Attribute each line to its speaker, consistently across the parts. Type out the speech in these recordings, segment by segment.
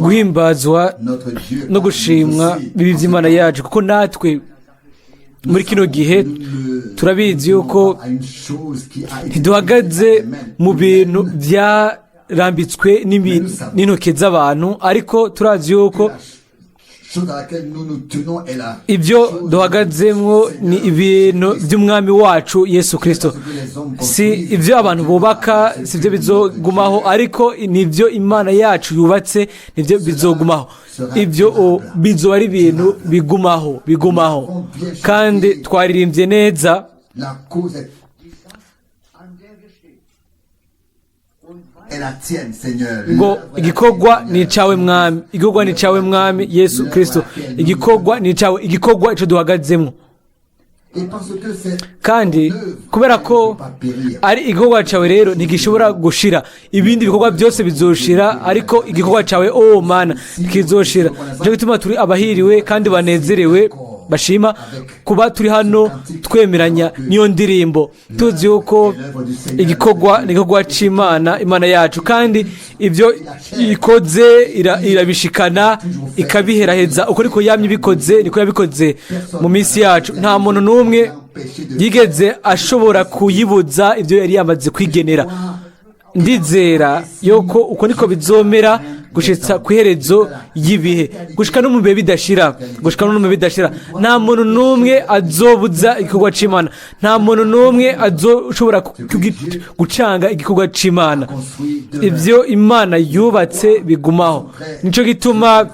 Speaker 1: Guhimbazwa no gushimwa bibi by'Imana yacu, kuko natwe muri kino gihe turabizi yuko ntiduhagaze mu bintu byarambitswe n'intoke z'abantu, ariko turazi yuko ibyo duhagazemo ni ibintu by'Umwami wacu Yesu Kirisito. Si ibyo abantu bubaka, si byo bizogumaho, ariko ni ibyo Imana yacu yubatse, nibyo bizogumaho. Ibyo bizoba ari ibintu bigumaho, bigumaho. Kandi twaririmbye neza ngo igikorwa ni icyawe, Mwami, igikorwa ni icyawe, Mwami Yesu Kirisito, igikorwa ni icyawe, igikorwa icyo duhagazemo. Kandi kubera ko ari igikorwa cyawe rero, ntigishobora gushira. Ibindi bikorwa byose bizoshira, ariko igikorwa cyawe, oh Mana, ntikizoshira. Nicyo gituma turi abahiriwe kandi banezerewe, bashima kuba turi hano twemeranya n'iyo ndirimbo, tuzi yuko igikorwa ni igikorwa cy'Imana, Imana yacu, kandi ibyo ikoze irabishikana, ikabiheraheza. Uko niko yamye ibikoze, niko yabikoze mu minsi yacu. Nta muntu n'umwe yigeze ashobora kuyibuza ibyo yari yamaze kwigenera. Ndizera yuko uko niko bizomera gushitsa ku iherezo y'ibihe, gushika no mu bihe bidashira, gushika no mu bihe bidashira. Nta muntu n'umwe azobuza igikorwa c'Imana, nta muntu n'umwe azoshobora gucanga igikorwa c'Imana. Ibyo Imana yubatse bigumaho. Nico gituma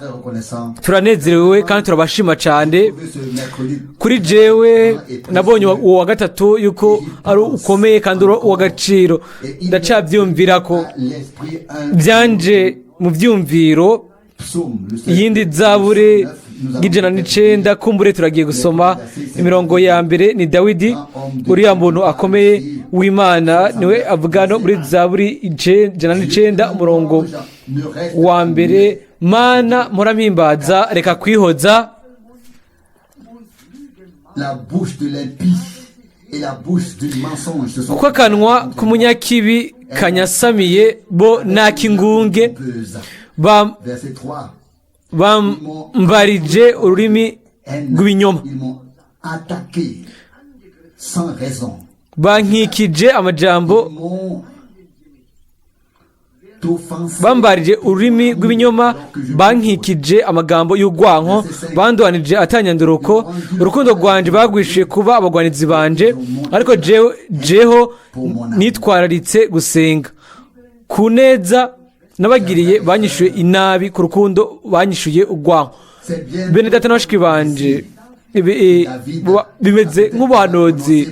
Speaker 1: turanezerewe kandi turabashima cyane. Kuri jewe nabonye uwo wa gatatu yuko ari ukomeye kandi uri uw'agaciro. Ndacabyumvira ko byanje mu byumviro iyindi zaburi y'109. Kumbure turagiye gusoma imirongo ya mbere. Ni Dawidi, uriya muntu akomeye w'Imana, niwe avuga no muri zaburi 109, umurongo wa mbere: "Mana mpora, reka kwihoza."
Speaker 2: La bouche de l'impie et la bouche du mensonge se sont
Speaker 1: Kuko akanwa k'umunyakibi kanyasamiye, bo n'ak'ingunge
Speaker 2: trompeuses. Verset 3.
Speaker 1: Bambarije ururimi
Speaker 2: Haine.
Speaker 1: rw'ibinyoma.
Speaker 2: Ils m'ont attaqué sans raison.
Speaker 1: Bankikije amajambo.
Speaker 2: Ils m'ont offensé.
Speaker 1: Bambarije ururimi rw'ibinyoma, bankikije amagambo y'urwanko, bandwanije atanyanduruko. Urukundo rwanje bagwishiye kuba abagwanizi banje, ariko jeho nitwararitse gusenga. Ku neza nabagiriye banyishuye inabi, ku rukundo banyishuye urwanko.
Speaker 2: C'est bien.
Speaker 1: Bene data na bashiki banje, ibi bimeze nk'ubuhanuzi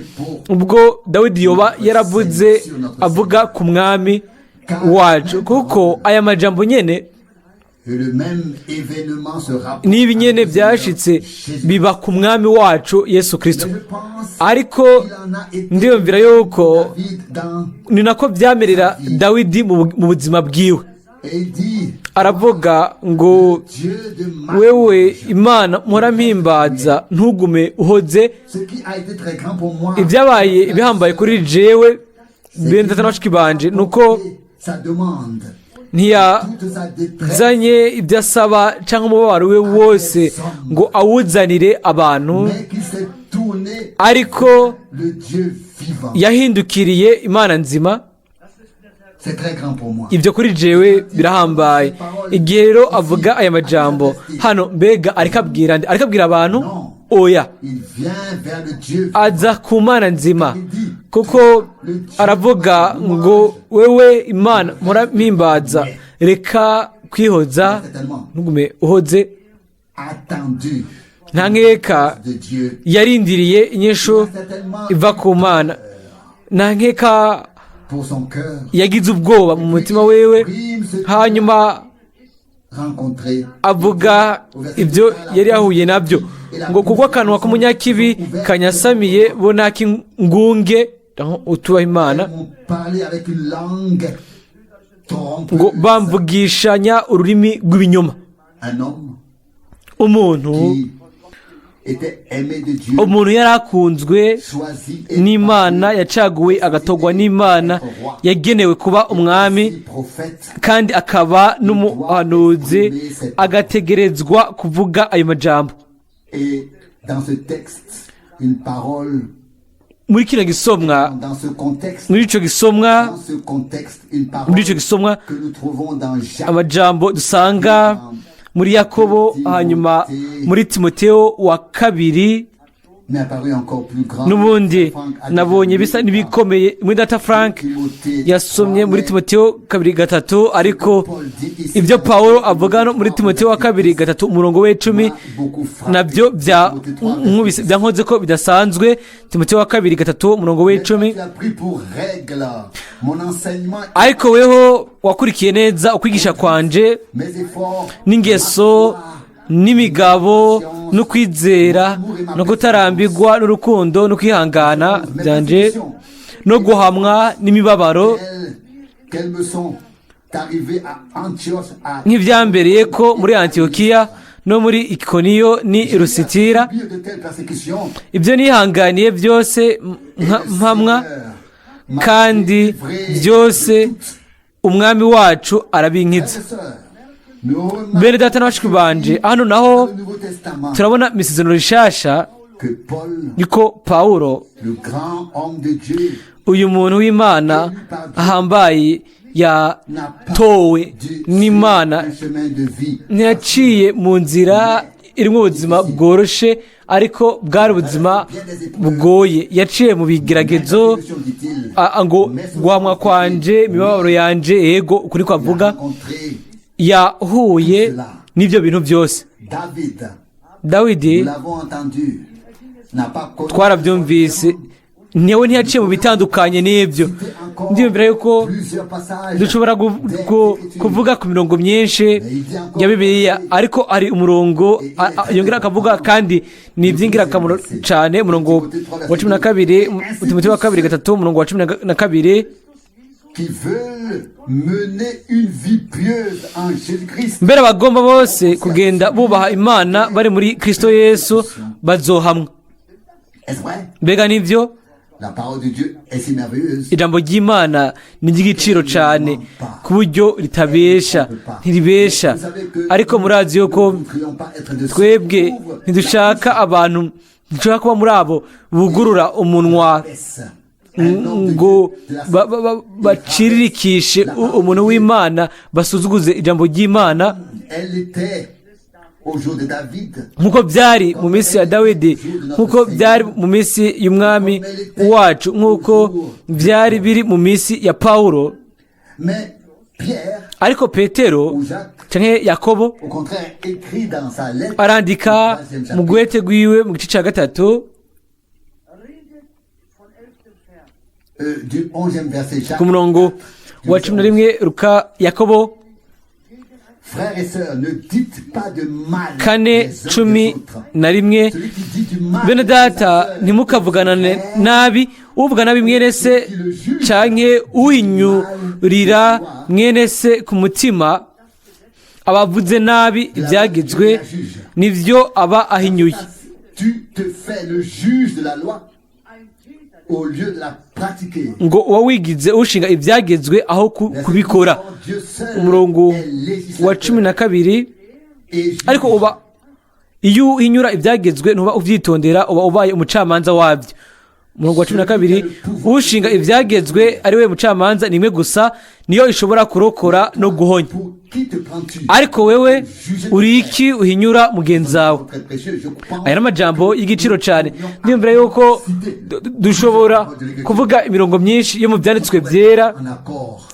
Speaker 1: ubwo Dawidi yoba yaravuze avuga ku Mwami wacu, kuko aya majambo nyene
Speaker 2: Et le même événement se rapporte
Speaker 1: n'ibi nyene byashitse biba ku Mwami wacu Yesu Kirisito.
Speaker 2: Mais je pense
Speaker 1: Ariko
Speaker 2: qu'il en a été
Speaker 1: ndiyumvira yuko
Speaker 2: David dans
Speaker 1: ni nako byamerera Dawidi mu buzima bwiwe.
Speaker 2: Et il dit:
Speaker 1: Aravuga ngo:
Speaker 2: "Dieu de ma
Speaker 1: "Wewe Imana mpora mpimbaza, ntugume uhoze."
Speaker 2: Ce qui a été très grand pour moi,
Speaker 1: Ibyabaye ibihambaye kuri jewe, bene data na bashiki banje, nuko
Speaker 2: sa demande, toute sa détresse,
Speaker 1: ntiyazanye ibyo asaba cyangwa umubabaro we wose ngo awuzanire abantu,
Speaker 2: mais qui s'est tourné
Speaker 1: ariko
Speaker 2: le Dieu vivant.
Speaker 1: yahindukiriye Imana nzima.
Speaker 2: C'est très grand pour moi.
Speaker 1: Ibyo kuri jewe birahambaye. Igihe rero avuga aya majambo hano, mbega ariko abwira nde? Ariko abwira abantu? Oya.
Speaker 2: Il vient vers le Dieu
Speaker 1: Aza ku Mana nzima, kuko aravuga ngo: "Wewe Imana mpora mpimbaza, reka kwihoza, ntugume uhoze."
Speaker 2: attendu
Speaker 1: Nta nkeka
Speaker 2: de Dieu.
Speaker 1: yarindiriye inyishu iva ku Mana. Nta nkeka
Speaker 2: Pour son cœur
Speaker 1: yagize ubwoba mu mutima wewe, hanyuma
Speaker 2: rencontré.
Speaker 1: avuga ibyo yari yahuye nabyo ngo: "Kuko akanwa k'umunyakibi kanyasamiye, bo n'ak'ingunge," utubaha Imana,
Speaker 2: Ils m'ont parlé avec une langue trompeuse.
Speaker 1: ngo bamvugishanya ururimi rw'ibinyoma.
Speaker 2: Un homme
Speaker 1: Umuntu
Speaker 2: qui était aimé de Dieu,
Speaker 1: Umuntu yari akunzwe
Speaker 2: choisi et
Speaker 1: n'Imana,
Speaker 2: par Dieu,
Speaker 1: yacaguwe agatogwa n'Imana, yagenewe kuba umwami
Speaker 2: aussi prophète,
Speaker 1: kandi akaba n'umuhanuzi, agategerezwa kuvuga ayo majambo.
Speaker 2: Et dans ce texte, une parole,
Speaker 1: Muri kino gisomwa,
Speaker 2: dans ce contexte,
Speaker 1: muri ico gisomwa,
Speaker 2: dans ce contexte, une parole
Speaker 1: muri ico gisomwa,
Speaker 2: que nous trouvons dans Jacques,
Speaker 1: amajambo dusanga muri Yakobo, hanyuma muri Timoteo wa kabiri,
Speaker 2: m'est apparu encore plus grand.
Speaker 1: N'ubundi
Speaker 2: Frank a
Speaker 1: nabonye
Speaker 2: déjà
Speaker 1: bisa
Speaker 2: lu
Speaker 1: n'ibikomeye muri data Frank
Speaker 2: Timothée
Speaker 1: yasomye muri
Speaker 2: 3,
Speaker 1: Timoteo kabiri gatatu, ariko
Speaker 2: Paul dit ici,
Speaker 1: ibyo Pawulo avuga no muri Timoteo wa kabiri gatatu umurongo w'icumi
Speaker 2: m'a beaucoup frappé.
Speaker 1: nabyo bya
Speaker 2: Timothée 3,
Speaker 1: nkubise- byankoze ko bidasanzwe. Timoteo wa kabiri gatatu umurongo w'icumi.
Speaker 2: Tu as pris pour règle mon enseignement,
Speaker 1: Ariko weho wakurikiye neza ukwigisha kwanje
Speaker 2: mes efforts,
Speaker 1: n'ingeso
Speaker 2: ma foi,
Speaker 1: n'imigabo no kwizera no kutarambirwa n'urukundo no kwihangana byanje no guhamwa n'imibabaro,
Speaker 2: telles qu'elles me sont arrivées à Antioche, à
Speaker 1: nk'ibyambereye ko muri Antiyokiya no muri Ikoniyo ni Rusitira.
Speaker 2: subir de telles persécutions.
Speaker 1: Ibyo nihanganiye byose mpamwa,
Speaker 2: Seigneur m'a
Speaker 1: kandi
Speaker 2: délivré
Speaker 1: byose
Speaker 2: de toutes.
Speaker 1: Umwami wacu arabinkiza.
Speaker 2: Frères et sœurs, nous remarquons
Speaker 1: Bene data na bashiki banje, hano naho
Speaker 2: dans le Nouveau Testament
Speaker 1: turabona misezerano rishasha
Speaker 2: que Paul,
Speaker 1: niko Pawulo,
Speaker 2: le grand homme de Dieu,
Speaker 1: uyu muntu w'Imana ahambaye
Speaker 2: n'a pas
Speaker 1: yatowe
Speaker 2: dû
Speaker 1: n'Imana,
Speaker 2: suivre un chemin de vie.
Speaker 1: ntiyaciye mu nzira irimo ubuzima bworoshe, ariko bwari ubuzima bugoye. Yaciye mu bigeragezo.
Speaker 2: Persécution, dit-il,
Speaker 1: Ngo guhamwa kwanje, imibabaro yanje, yego, ukuri kwavuga,
Speaker 2: rencontré
Speaker 1: yahuye n'ibyo bintu byose.
Speaker 2: David,
Speaker 1: Dawidi,
Speaker 2: nous l'avons entendu, n'a pas connu
Speaker 1: twarabyumvise, niwe ntiyaciye mu bitandukanye n'ibyo. Ndiyumvira yuko
Speaker 2: plusieurs passages
Speaker 1: dushobora
Speaker 2: des Écritures.
Speaker 1: kuvuga ku mirongo myinshi ya Bibiliya, ariko hari umurongo yongera akavuga kandi ni iby'ingirakamaro cyane, umurongo wa 12, Timoteyo wa kabiri gatatu umurongo wa 12.
Speaker 2: Qui veulent mener une vie pieuse en Jésus-Christ.
Speaker 1: Mbere abagomba bose kugenda bubaha Imana bari muri Kristo Yesu bazohamwa.
Speaker 2: Est-ce vrai?
Speaker 1: Mbega nibyo?
Speaker 2: La parole de Dieu est si merveilleuse.
Speaker 1: Ijambo ry'Imana ni iry'igiciro cyane ku buryo ritabesha, ntiribesha.
Speaker 2: Vous savez que
Speaker 1: Ariko murazi yuko
Speaker 2: nous ne voudrions pas être de ceux
Speaker 1: twebwe
Speaker 2: qui ouvrent
Speaker 1: ntidushaka abantu, ntidushaka kuba muri abo bugurura umunwa
Speaker 2: la baisse. Un homme de
Speaker 1: ngo
Speaker 2: Dieu, de la
Speaker 1: baciririkishe umuntu w'Imana, basuzuguze ijambo ry'Imana.
Speaker 2: Elle était au jour de David,
Speaker 1: Nk'uko byari mu minsi ya Dawidi, nk'uko byari mu minsi y'Umwami wacu, nk'uko byari biri mu minsi ya Pawulo.
Speaker 2: Mais Pierre
Speaker 1: Ariko Petero
Speaker 2: ou Jacques,
Speaker 1: canke Yakobo,
Speaker 2: au contraire, écrit dans sa lettre,
Speaker 1: arandika
Speaker 2: au troisième
Speaker 1: mu
Speaker 2: chapitre,
Speaker 1: gwete rwiwe mu gice cya gatatu,
Speaker 2: du 11e verset, Jacques,
Speaker 1: ku murongo wa 11, ruka Yakobo
Speaker 2: Frères et sœurs, ne dites pas de mal
Speaker 1: 4
Speaker 2: les uns
Speaker 1: cumi
Speaker 2: des autres.
Speaker 1: na rimwe.
Speaker 2: Celui qui dit du mal
Speaker 1: Bene
Speaker 2: de sa
Speaker 1: data,
Speaker 2: sœur,
Speaker 1: ntimukavuganane nabi. Uvuga nabi mwene se canke uhinyurira mwene se ku mutima aba avuze nabi ibyagizwe, nivyo aba ahinyuye.
Speaker 2: Tu te fais le juge de la loi au lieu de la pratiquer.
Speaker 1: Ngo uba wigize ushinga ibyagezwe aho kubikora.
Speaker 2: Dieu seul
Speaker 1: Umurongo
Speaker 2: est législateur
Speaker 1: wa 12.
Speaker 2: Et juge.
Speaker 1: Ariko uba iyo uhinyura ibyagezwe ntuba ubyitondera, uba ubaye umucamanza wabyo. Umurongo wa 12: ushinga ibyagezwe ari we mucamanza, ni imwe gusa niyo ishobora kurokora no guhonya.
Speaker 2: Pour qui te prends-tu?
Speaker 1: Ariko wewe uri iki uhinyura mugenzi wawe?
Speaker 2: Très précieux, je pense.
Speaker 1: Aya ni amajambo y'igiciro cyane. Ndiyumvira yuko dushobora kuvuga imirongo myinshi yo mu byanditswe byera
Speaker 2: En accord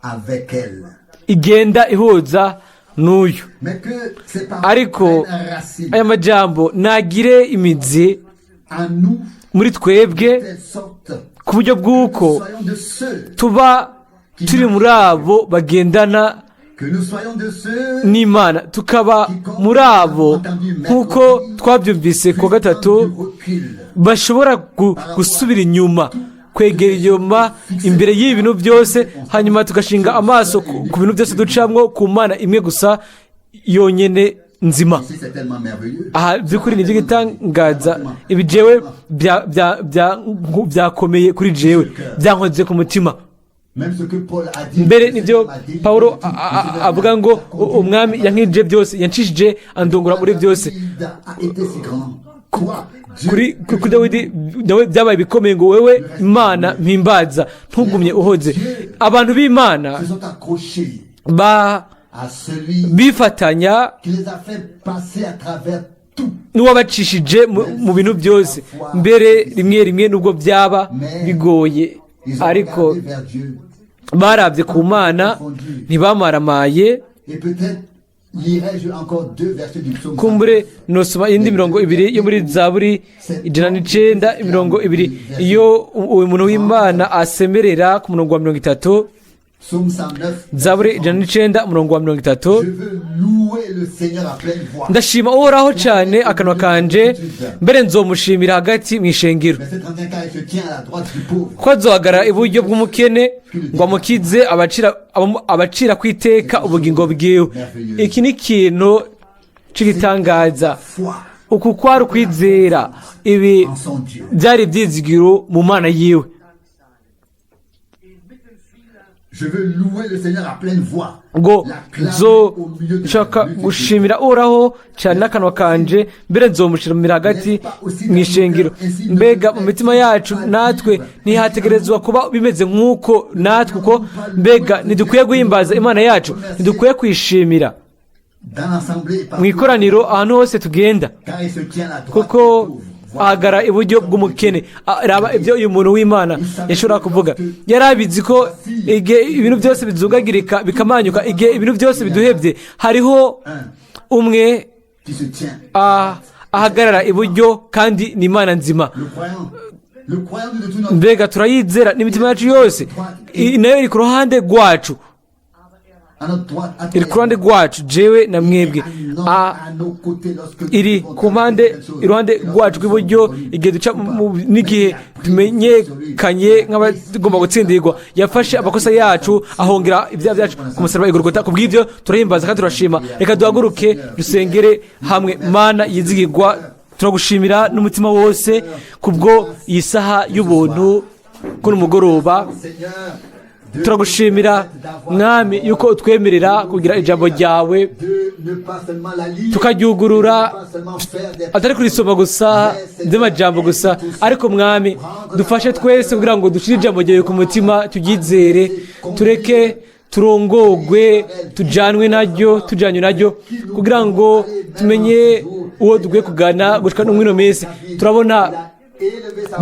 Speaker 2: avec elle.
Speaker 1: igenda ihuza n'uyu.
Speaker 2: Mais que ces paroles
Speaker 1: Ariko
Speaker 2: prennent racine
Speaker 1: aya majambo nagire imizi
Speaker 2: en nous,
Speaker 1: muri twebwe,
Speaker 2: de telle sorte
Speaker 1: ku buryo bw'uko
Speaker 2: soyons de ceux
Speaker 1: tuba turi muri abo bagendana
Speaker 2: que nous soyons de ceux
Speaker 1: n'Imana, tukaba muri abo nk'uko twabyumvise ku wa gatatu,
Speaker 2: du recul
Speaker 1: bashobora gusubira inyuma, kwegera inyuma imbere y'ibintu byose, hanyuma tugashinga amaso ku bintu byose ducamwo ku Mana imwe gusa yonyine. nzima.
Speaker 2: Ici, c'est tellement merveilleux.
Speaker 1: Aha by'ukuri ni iby'igitangaza. Ibi jewe byakomeye kuri jewe, byankoze ku mutima.
Speaker 2: Même ce que Paul a dit,
Speaker 1: Mbere
Speaker 2: le
Speaker 1: nibyo
Speaker 2: Seigneur m'a délivré
Speaker 1: Pawulo
Speaker 2: de tout. Le Seigneur
Speaker 1: avuga
Speaker 2: m'a
Speaker 1: ngo
Speaker 2: conduit.
Speaker 1: umwami yankijije byose, yancishije andongora muri byose.
Speaker 2: David a été si grand. Toi, Dieu,
Speaker 1: Kuri Dawidi nawe byabaye bikomeye ngo wewe Imana mpimbaza ntugumye uhoze. Abantu b'Imana
Speaker 2: se sont accrochés à celui
Speaker 1: bifatanya
Speaker 2: qui les a fait passer à travers tout.
Speaker 1: n'uwabacishije mu bintu byose, mbere rimwe rimwe nubwo byaba bigoye,
Speaker 2: Ils ont
Speaker 1: ariko
Speaker 2: regardé vers Dieu.
Speaker 1: barabye ku Mana, ntibamaramaye.
Speaker 2: Et peut-être lirai-je encore deux versets du psaume.
Speaker 1: Kumbure nosoma iyindi mirongo ibiri yo muri Zaburi 109, imirongo ibiri, iyo uyu muntu w'Imana asemerera ku murongo wa 30.
Speaker 2: Psaume 109.
Speaker 1: Zaburi 109, umurongo wa 30.
Speaker 2: Je veux louer le Seigneur à pleine voix.
Speaker 1: Ndashima Uhoraho cyane akanwa kanje, mbere nzomushimira hagati mu ishengero.
Speaker 2: Verset 31, car il se tient à la droite du pauvre.
Speaker 1: Ko azohagarara iburyo bw'umukene ngo amukize abacira ku iteka ubugingo bwiwe. Iki ni ikintu cy'igitangaza.
Speaker 2: Foi
Speaker 1: Uku kwari ukwizera, ibi
Speaker 2: en son Dieu.
Speaker 1: byari ibyizigiro mu Mana yiwe.
Speaker 2: Je veux louer le Seigneur à pleine voix.
Speaker 1: Ngo
Speaker 2: L'acclamer
Speaker 1: nzo
Speaker 2: au milieu de la
Speaker 1: nshaka
Speaker 2: multitude.
Speaker 1: gushimira Uhoraho cyane n'akanwa kanje, mbere nzomushimira hagati mu ishengero. Mbega mu mitima yacu natwe ntihategerezwa kuba bimeze nk'uko natwe uko? Mbega ntidukwiye guhimbaza Imana yacu? Ntidukwiye kwishimira
Speaker 2: Dans l'assemblée et partout.
Speaker 1: mu ikoraniro, ahantu hose tugenda?
Speaker 2: Car il se tient à la droite
Speaker 1: Kuko
Speaker 2: du pauvre. Voilà.
Speaker 1: ahagarara iburyo bw'umukene. Raba ibyo uyu muntu w'Imana yashobora kuvuga. Yari abizi ko igihe ibintu byose bizungagirika, bikamanyuka, igihe ibintu byose biduhebye, hariho umwe
Speaker 2: Qui se tient.
Speaker 1: Ahagarara iburyo, kandi ni Imana nzima.
Speaker 2: Le croyant. Le croyant de tout notre
Speaker 1: Mbega turayizera n'imitima yacu yose? Nayo iri ku ruhande rwacu.
Speaker 2: À notre droite, à
Speaker 1: Iri ku ruhande rwacu, jewe na mwebwe.
Speaker 2: à nos côtés lorsque nous
Speaker 1: Iri
Speaker 2: devons
Speaker 1: ku mpande,
Speaker 2: traverser quelque chose.
Speaker 1: iruhande rwacu rw'iburyo, igihe duca n'igihe tumenyekanye nk'abagomba gutsindirwa. Yafashe amakosa yacu, ahongera ibyaha byacu ku musaraba igorogota. Ku bw'ibyo turahimbaza kandi turashima. Reka duhaguruke dusengere hamwe. Mana yizigirwa, turagushimira n'umutima wose kubwo iyi saha y'ubuntu kuri mugoroba.
Speaker 2: Seigneur, de
Speaker 1: Turagushimira Mwami yuko utwemerera kugira ijambo ryawe,
Speaker 2: de ne pas seulement la lire,
Speaker 1: tukaryugurura,
Speaker 2: de ne pas seulement faire des
Speaker 1: atari kurisoma gusa by'amajambo gusa, ariko Mwami dufashe twese kugira ngo dushire ijambo ryawe ku mutima, turyizere, tureke turongogwe, tujanwe naryo, tujanywe naryo, kugira ngo tumenye uwo dukwiye kugana gushika no mwino minsi. Turabona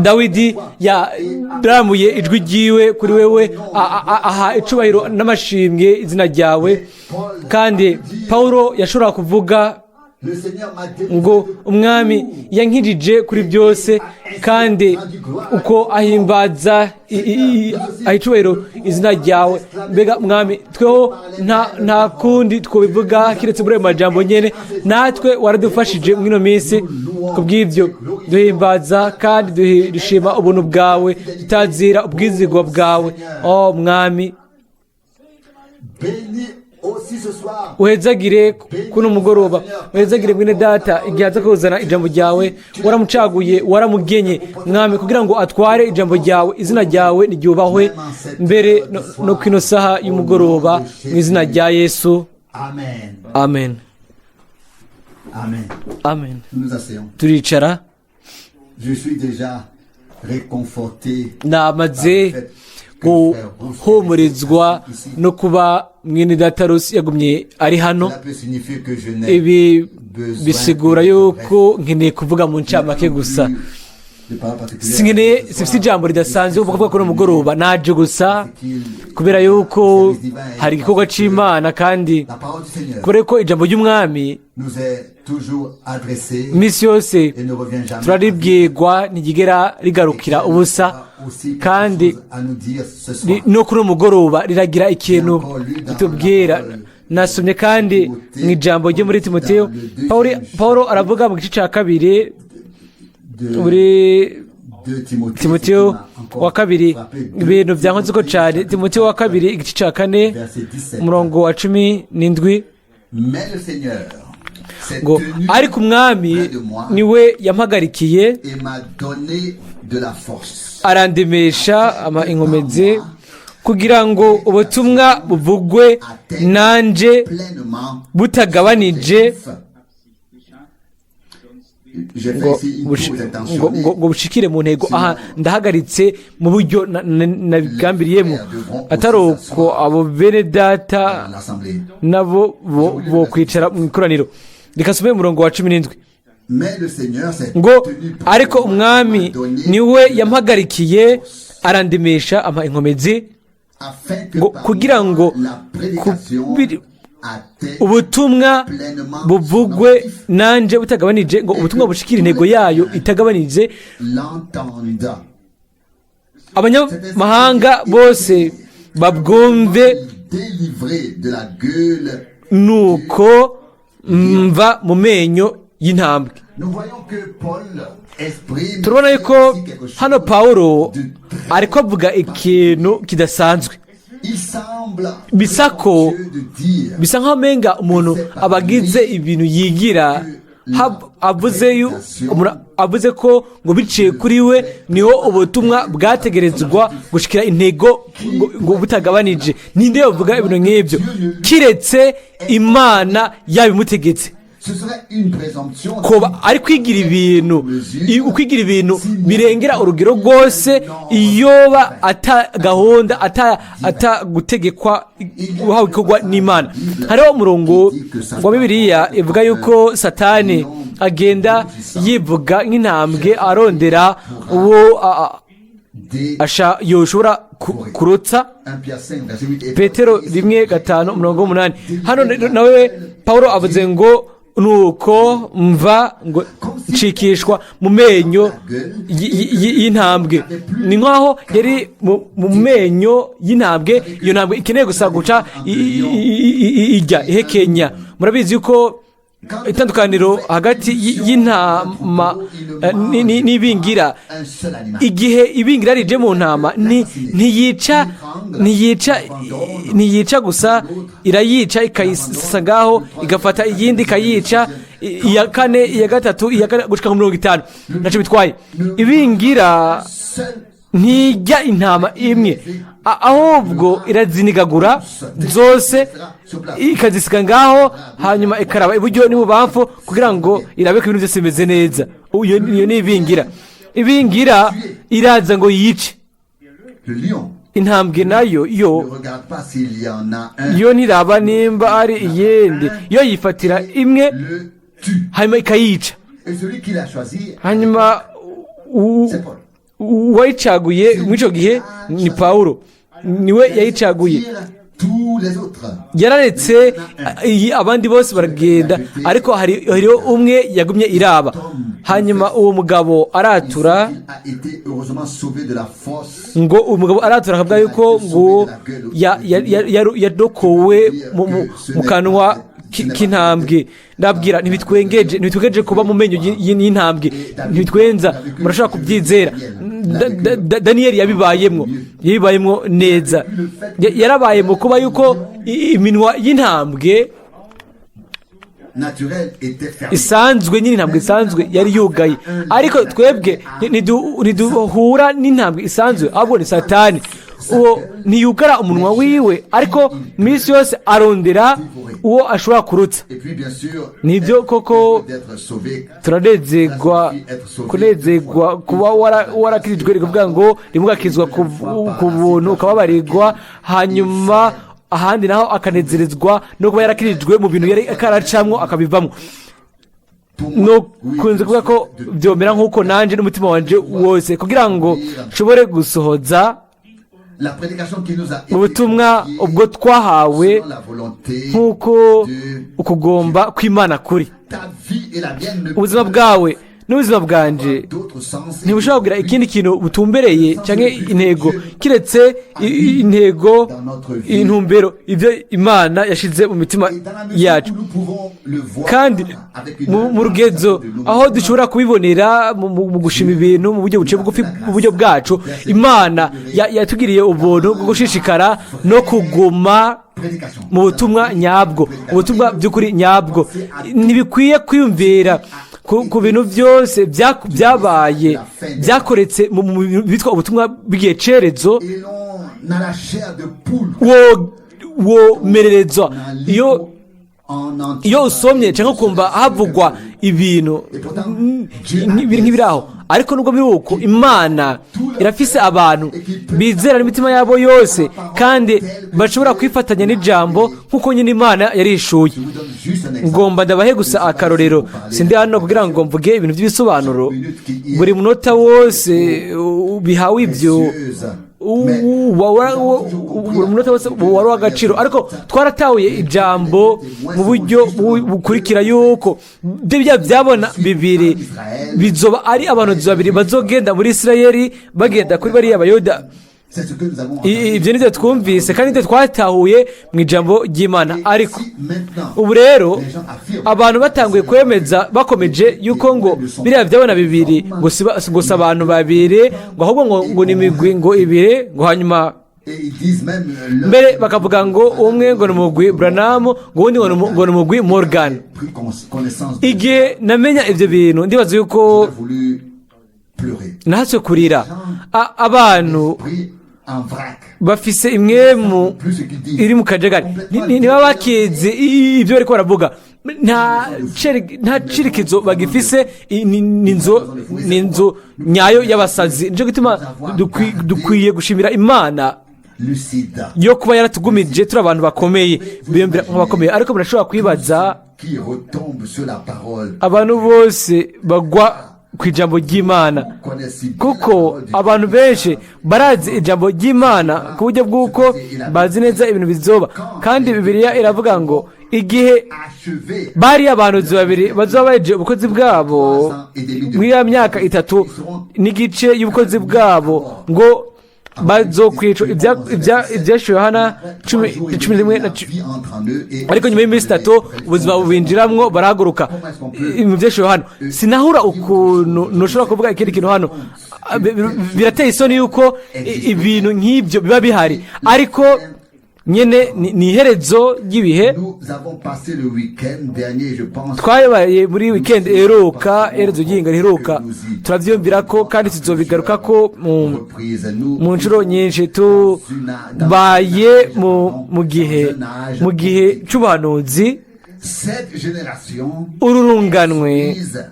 Speaker 1: Dawidi yaramuye ijwi ryiwe kuri wewe, aha icubahiro n'amashimwe izina ryawe. Kandi Paulo yashobora kuvuga
Speaker 2: Le Seigneur m'a délivré
Speaker 1: ngo
Speaker 2: de
Speaker 1: umwami yankirije kuri byose, kandi uko ahimbaza aha icubahiro izina ryawe. Mbega Mwami, tweho nta kundi twobivuga kiretse muri ayo majambo nyene. Natwe waradufashije mw'ino minsi. Ku bw'ibyo duhimbaza kandi dushima ubuntu bwawe, tutazira ubwizigwa bwawe, oh Mwami.
Speaker 2: Bénis aussi ce soir.
Speaker 1: Uhezagire kuno mugoroba, uhezagire mwene data igihe aza kuzana ijambo ryawe. Waramucaguye, waramugenye Mwami kugira ngo atware ijambo ryawe. Izina ryawe niryubahwe mbere no kwino saha y'umugoroba, mu izina rya Yesu.
Speaker 2: Amen.
Speaker 1: Amen.
Speaker 2: Amen.
Speaker 1: Amen.
Speaker 2: Nous nous asseyons.
Speaker 1: Turicara.
Speaker 2: Je suis déjà réconforté
Speaker 1: Namaze guhumurizwa no kuba mwene data Rusi yagumye ari hano.
Speaker 2: Cela peut signifier que je n'ai
Speaker 1: Ibi bisigura yuko nkeneye kuvuga mu ncamake gusa.
Speaker 2: de parole particulière.
Speaker 1: Sinkeneye, sifite ijambo ridasanzwe kuvuga kuri uno mugoroba. Naje gusa kubera yuko hari igikorwa c'Imana, kandi
Speaker 2: La parole du Seigneur
Speaker 1: kubera yuko ijambo ry'umwami
Speaker 2: nous est toujours adressée
Speaker 1: iminsi yose
Speaker 2: et ne revient jamais.
Speaker 1: turaribwirwa, ntigera rigarukira ubusa.
Speaker 2: Aussi quelque
Speaker 1: Kandi
Speaker 2: chose à nous dire ce soir.
Speaker 1: no kuri uno mugoroba riragira ikintu ritubwira. Nasomye kandi mu ijambo ryo muri Timoteyo, Paulo aravuga mu gice cya kabiri
Speaker 2: De
Speaker 1: muri
Speaker 2: 2 Timothée,
Speaker 1: Timoteyo
Speaker 2: ce qui m'a encore
Speaker 1: wa kabiri,
Speaker 2: frappé.
Speaker 1: ibintu byankozeko cyane. Timoteyo wa kabiri, igice cya kane,
Speaker 2: Verset 17.
Speaker 1: umurongo wa 17.
Speaker 2: Mais le Seigneur
Speaker 1: Ngo ariko Umwami niwe yampagarikiye,
Speaker 2: et m'a donné de la force.
Speaker 1: arandemesha, ampa inkomezi, kugira ngo ubutumwa buvugwe nanje
Speaker 2: Pleinement.
Speaker 1: butagabanije,
Speaker 2: J'ai fait
Speaker 1: ngo
Speaker 2: ici une pause intentionnée.
Speaker 1: ngo bushikire mu ntego. Aha ndahagaritse mu buryo nabigambiriyemo, atari uko abo bene Data
Speaker 2: Dans l'assemblée.
Speaker 1: nabo bo kwicara mu ikoraniro. Reka nsome umurongo wa 17.
Speaker 2: Mais le Seigneur s'est
Speaker 1: Ngo
Speaker 2: tenu près
Speaker 1: ariko
Speaker 2: de moi,
Speaker 1: Umwami
Speaker 2: m'a donné
Speaker 1: niwe yampagarikiye, arandemesha, ampa inkomezi,
Speaker 2: afin que
Speaker 1: ngo
Speaker 2: par
Speaker 1: kugira
Speaker 2: moi,
Speaker 1: ngo
Speaker 2: la prédication atteigne
Speaker 1: ubutumwa
Speaker 2: pleinement
Speaker 1: buvugwe
Speaker 2: son objectif.
Speaker 1: nanje butagabanije, ngo ubutumwa bushikire intego yayo itagabanije,
Speaker 2: L'entendent.
Speaker 1: abanyamahanga bose babwumve.
Speaker 2: Délivré de la gueule.
Speaker 1: Nuko mva mu menyo y'intambwe.
Speaker 2: Nous voyons que Paul exprime
Speaker 1: Turabona yuko
Speaker 2: ici quelque chose
Speaker 1: hano Pawulo
Speaker 2: de très-
Speaker 1: ariko avuga ikintu kidasanzwe.
Speaker 2: Il semble
Speaker 1: Bisa ko
Speaker 2: prétentieux de dire
Speaker 1: bisa nk'aho umenga umuntu aba agize ibintu yigira, umuntu avuze ko ngo biciye kuri we niho ubutumwa bwategerezwa gushikira intego ngo butagabanije. Ninde yovuga ibintu nk'ibyo kiretse Imana yabimutegetse?
Speaker 2: Ce serait une présomption.
Speaker 1: Koba ari kwigira ibintu, ukwigira ibintu birengera urugero rwose, iyoba ata gahunda, ata gutegekwa uhawe ikorwa n'Imana. Hariho umurongo wa Bibiliya ivuga yuko Satani agenda yivuga nk'intambwe arondera uwo
Speaker 2: Des
Speaker 1: asha yoshobora kurotsa.
Speaker 2: 1 Pierre 5, verset 8. Et
Speaker 1: Petero 1, 5, umurongo w'umunani. Hano nawe Paul avuze ngo nuko mva, ngo ncikishwa mu menyo y'intambwe. Ni nkaho yari mu menyo y'intambwe. Iyo ntambwe ikeneye gusa guca ijya ihekenya. Murabizi yuko itandukaniro hagati y'intama n'ibingira,
Speaker 2: un seul animal.
Speaker 1: igihe ibingira rije mu ntama, ntiyica gusa, irayica ikayisasa ngaho, igafata iyindi ikayica, iya kane, iya gatatu, iya kane, gushika ku 50. Ntacyo bitwaye. Ibingira
Speaker 2: Seul
Speaker 1: ntijya intama imwe, ahubwo irazinigagura zose, ikazisiga ngaho, hanyuma ikaraba iburyo n'ibubamfu kugira ngo irabe ko ibintu byose bimeze neza. Iyo ni ibingira. Ibingira iraza ngo yice.
Speaker 2: Le lion
Speaker 1: Intambwe nayo yo
Speaker 2: ne regarde pas s'il y en a un.
Speaker 1: yo ntiraba nimba ari iyindi, yo yifatira imwe,
Speaker 2: Le tue.
Speaker 1: hanyuma ikayica.
Speaker 2: Et celui qui l'a choisi,
Speaker 1: Hanyuma
Speaker 2: c'est Paul.
Speaker 1: uwayicaguye muri icyo gihe ni Pawulo, niwe yayicaguye.
Speaker 2: Tire tous les autres.
Speaker 1: Yararetse iyi abandi bose baragenda, ariko hariho umwe yagumye iraba. Hanyuma uwo mugabo aratura
Speaker 2: Il a été heureusement sauvé de la force.
Speaker 1: ngo umugabo aratura akavuga yuko ngo yadokowe mu kanwa k'intambwe. Ndabwira, ntibitwengeje kuba mu menyo y'intambwe, ntibitwenza. Murashobora kubyizera. Daniyeli yabibayemwo neza. Yarabaye mu kuba yuko iminwa y'intambwe
Speaker 2: Naturel était fermé.
Speaker 1: isanzwe nyine, intambwe isanzwe yari yugaye. Ariko twebwe ntiduhura n'intambwe isanzwe, ahubwo ni Satani. Uwo ntiyugara umunwa wiwe, ariko minsi yose arondera uwo ashobora kurutsa.
Speaker 2: Et puis bien sûr,
Speaker 1: Nibyo koko,
Speaker 2: d'être sauvé.
Speaker 1: turanezerwa, kunezerwa kuba warakirijwe. Ni kuvuga ngo rimwe ugakizwa ku buntu, ukababarirwa, hanyuma ahandi naho akanezerezwa no kuba yarakirijwe mu bintu yari akaracamwo akabivamo.
Speaker 2: Pour moi,
Speaker 1: No kunze kuvuga ko byomera nk'uko nanjye n'umutima wanje wose, kugira ngo nshobore gusohoza
Speaker 2: la prédication qui nous a été
Speaker 1: ubutumwa
Speaker 2: confiée
Speaker 1: ubwo twahawe
Speaker 2: selon la volonté
Speaker 1: nk'uko
Speaker 2: de
Speaker 1: ukugomba kw'Imana kuri.
Speaker 2: Ta vie et la mienne ne
Speaker 1: Ubuzima bwawe N'ubuzima bwanje
Speaker 2: D'autres sens.
Speaker 1: Ntibushobora kugira ikindi kintu butumbereye cyangwa intego kiretse intego, intumbero, ibyo Imana yashize mu mitima
Speaker 2: Et dans la mesure
Speaker 1: yacu.
Speaker 2: où nous pouvons le voir
Speaker 1: Kandi
Speaker 2: avec une
Speaker 1: mu rugezo aho dushobora kubibonera mu gushima ibintu mu buryo buciye bugufi, mu buryo bwacu, Imana yatugiriye ubuntu bwo gushishikara no kuguma
Speaker 2: prédication.
Speaker 1: mu butumwa nyabwo, ubutumwa by'ukuri nyabwo. Ntibikwiye kwiyumvira ku bintu byose byabaye, byakoretse mu bintu bitwa ubutumwa bw'igihe cerezo.
Speaker 2: Et l'on a la chair de poule.
Speaker 1: Womererezwa iyo
Speaker 2: En entier.
Speaker 1: iyo usomye cyangwa ukumva havugwa ibintu nk'ibiri aho. Ariko nubwo biri uko, Imana irafise abantu bizera n'imitima yabo yose kandi bashobora kwifatanya n'ijambo nk'uko nyine Imana yarishuye.
Speaker 2: Je vous donne juste un exemple.
Speaker 1: Ngomba ndabahe gusa akarorero. Sindi hano kugira ngo mvuge ibintu by'ibisobanuro. Buri munota wose bihawe ibyo
Speaker 2: Précieuse.
Speaker 1: Buri munota wose wari uw'agaciro, ariko twaratahuye ijambo mu buryo bukurikira, yuko byo bya byabona bibiri bizoba ari abahanuzi babiri bazogenda muri Isirayeli, bagenda kuri bariya Bayuda.
Speaker 2: C'est ce que nous avons
Speaker 1: Ibyo nibyo twumvise kandi nibyo twatahuye mu ijambo ry'Imana. Ariko
Speaker 2: Si maintenant,
Speaker 1: ubu rero
Speaker 2: les gens affirment
Speaker 1: abantu batanguye kwemeza bakomeje yuko ngo biriya byabona bibiri ngo ngo si abantu babiri, ngo ahubwo ngo ni imigwi ngo ibiri, ngo hanyuma
Speaker 2: et ils disent même
Speaker 1: mbere bakavuga ngo umwe ngo ni umugwi Branham, ngo uwundi ngo ni umugwi Morgan.
Speaker 2: Pris connaissance de
Speaker 1: Igihe namenya ibyo bintu, ndibaza yuko
Speaker 2: j'ai voulu pleurer.
Speaker 1: Nahatswe kurira. Abantu
Speaker 2: Pris en vrac.
Speaker 1: bafise impwemu
Speaker 2: Plus ce qu'ils disent.
Speaker 1: iri mu kajagari. Niba bakizi ibyo bariko baravuga, nta cerekezo bagifise. Ni inzu nyayo y'abasazi. Nicyo gituma dukwiye gushimira Imana
Speaker 2: Lucide.
Speaker 1: yo kuba yaratugumije turi abantu bakomeye, biyumvira nk'abakomeye. Ariko murashobora kwibaza
Speaker 2: Qui retombe sur la parole.
Speaker 1: abantu bose bagwa ku ijambo ry'Imana,
Speaker 2: Connaissent si bien la
Speaker 1: kuko
Speaker 2: parole du
Speaker 1: abantu benshi barazi ijambo ry'Imana ku buryo bw'uko bazi neza ibintu bizoba. Kandi Bibiliya iravuga ngo igihe
Speaker 2: achevé
Speaker 1: bari abahanuzi babiri bazoba baheje ubukozi bwabo muri ya myaka 3 n'igice y'ubukozi bwabo, ngo bazokwicwa. Ibyashiwe Yohana 11 na ariko nyuma y'iminsi 3 ubuzima bubinjiramwo, barahaguruka. Mu byashiwe hano sinahura ukuntu ntushobora kuvuga ikindi kintu hano. Birateye isoni yuko ibintu nk'ibyo biba bihari, ariko nyine ni iherezo ry'ibihe.
Speaker 2: Nous avons passé le week-end dernier, je pense.
Speaker 1: Twabaye muri weekend iheruka, iherezo ry'iyinga riheruka, turabyiyumvira ko kandi tuzobigaruka ko
Speaker 2: Reprise. Nous,
Speaker 1: mu nshuro nyinshi. Tubaye mu gihe cy'ubuhanuzi.
Speaker 2: Cette génération
Speaker 1: Ururunganwe
Speaker 2: mise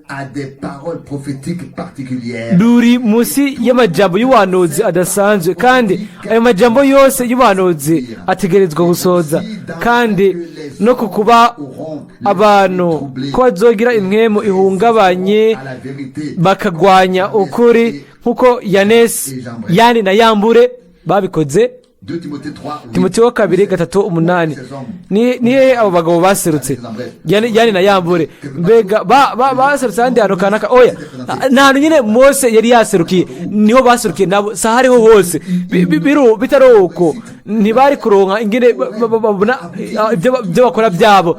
Speaker 2: à des paroles prophétiques particulières.
Speaker 1: ruri munsi y'amajambo y'ubuhanuzi adasanzwe, kandi ayo majambo yose y'ubuhanuzi ategerezwa gusoza. Kandi no ku kuba abantu ko bazogira impwemu ihungabanye
Speaker 2: À la vérité.
Speaker 1: bakagwanya ukuri, nk'uko Yanesi, Yani na Yambure babikoze.
Speaker 2: 2 Timothée 3, 8.
Speaker 1: Timoteyo wa kabiri 3:8. Ni hehe abo bagabo baserutse, Yani na Yambure? Mbega baserutse ahandi hantu kanaka? Oya, nta hantu nyine Mose yari yaserukiye niho baserukiye nabo, si aho ariho hose. Bitari uko ntibari kuronka ingene babona ibyo bakora byabo.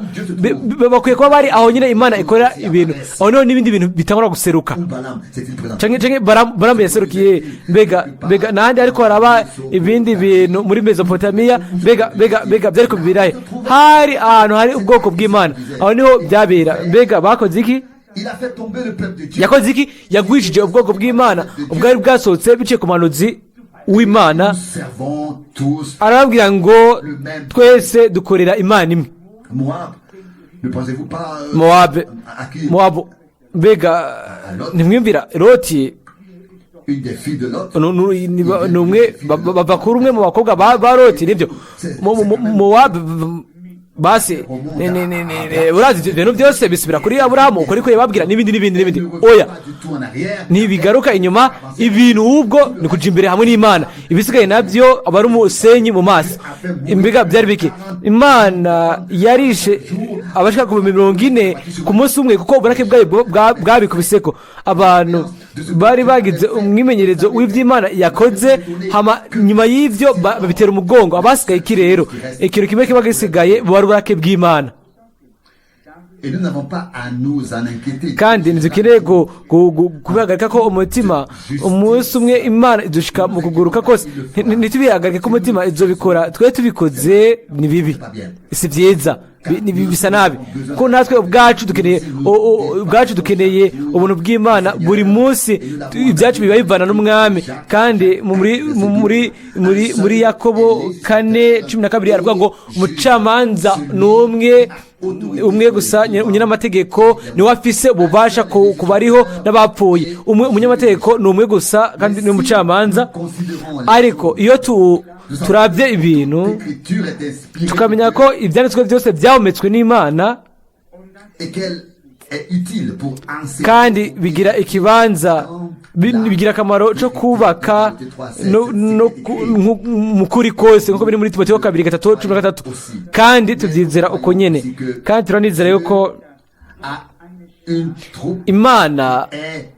Speaker 1: Bakwiye kuba bari aho nyine Imana ikorera ibintu, aho niho n'ibindi bintu bitangura guseruka.
Speaker 2: Où Balaam s'est-il présenté?
Speaker 1: Canke Balamu yaserukiye? Mbega nahandi ariko haraba ibindi bintu muri Mesopotamiya? Mbega byariko bibirahe? Hari ahantu hari ubwoko bw'Imana, aho niho byabera. Mbega bakoze iki?
Speaker 2: Il a fait tomber le peuple de Dieu.
Speaker 1: Yakoze iki? Yagwishije ubwoko bw'Imana ubwari bwasohotse biciye ku muhanuzi w'Imana.
Speaker 2: Nous servons tous
Speaker 1: Arababwira ngo twese dukorera Imana imwe.
Speaker 2: Moab. Ne pensez-vous pas
Speaker 1: Mowabu,
Speaker 2: à qui?
Speaker 1: Mowabu, mbega ntimwiyumvira Loti?
Speaker 2: Une des filles de Lot.
Speaker 1: Ni umwe bava kuri umwe mu bakobwa ba Loti, nibyo. Mowabu basi urazi ibyo bintu byose bisubira kuri Aburahamu, uko ariko yababwira, n'ibindi n'ibindi n'ibindi.
Speaker 2: Ne revient
Speaker 1: Oya,
Speaker 2: pas du tout en arrière.
Speaker 1: ntibigaruka inyuma ibintu, ahubwo ni kuja imbere hamwe n'Imana. Ibisigaye nabyo aba ari umusenyi mu maso. Mbega byari biki? Imana yarishe Abashika ku 40,000 ku munsi umwe, kuko uburake bwayo bwabikubiseko. Abantu bari bagize umwimenyerezo w'iby'Imana yakoze, hama nyuma y'ivyo babitera umugongo. Abasigaye iki rero? Ikintu kimwe kiba gisigaye, buba ari uburake bw'Imana.
Speaker 2: Et nous n'avons pas à nous en inquiéter.
Speaker 1: Kandi ntidukeneye kubihagarika ko umutima. Umunsi umwe Imana idushika mu kuguruka kose. Ntitubihagarike ko umutima, izobikora. Twe tubikoze ni bibi, si byiza, bisa nabi, ko natwe ubwacu dukeneye ubwacu dukeneye ubuntu bw'Imana buri munsi. Ibyacu biba bivana n'Umwami. Kandi muri Yakobo 4:12 aravuga ngo umucamanza ni umwe, umwe gusa, umunyamategeko niwe afise ububasha ku bariho n'abapfuye. Umwe umunyamategeko ni umwe gusa, kandi ni umucamanza.
Speaker 2: Considérons
Speaker 1: Ariko iyo turabye ibintu,
Speaker 2: l'Écriture est inspirée
Speaker 1: tukamenya ko ibyanditswe byose byahumetswe n'Imana
Speaker 2: et qu'elle est utile pour enseigner.
Speaker 1: kandi bigira ikibanza, bigira akamaro cyo kubaka no mu kuri kose, nk'uko biri muri Timoteyo kabiri 3:13. Kandi tubyizera uko nyene, kandi turanizera yuko
Speaker 2: À une troupe
Speaker 1: Imana
Speaker 2: est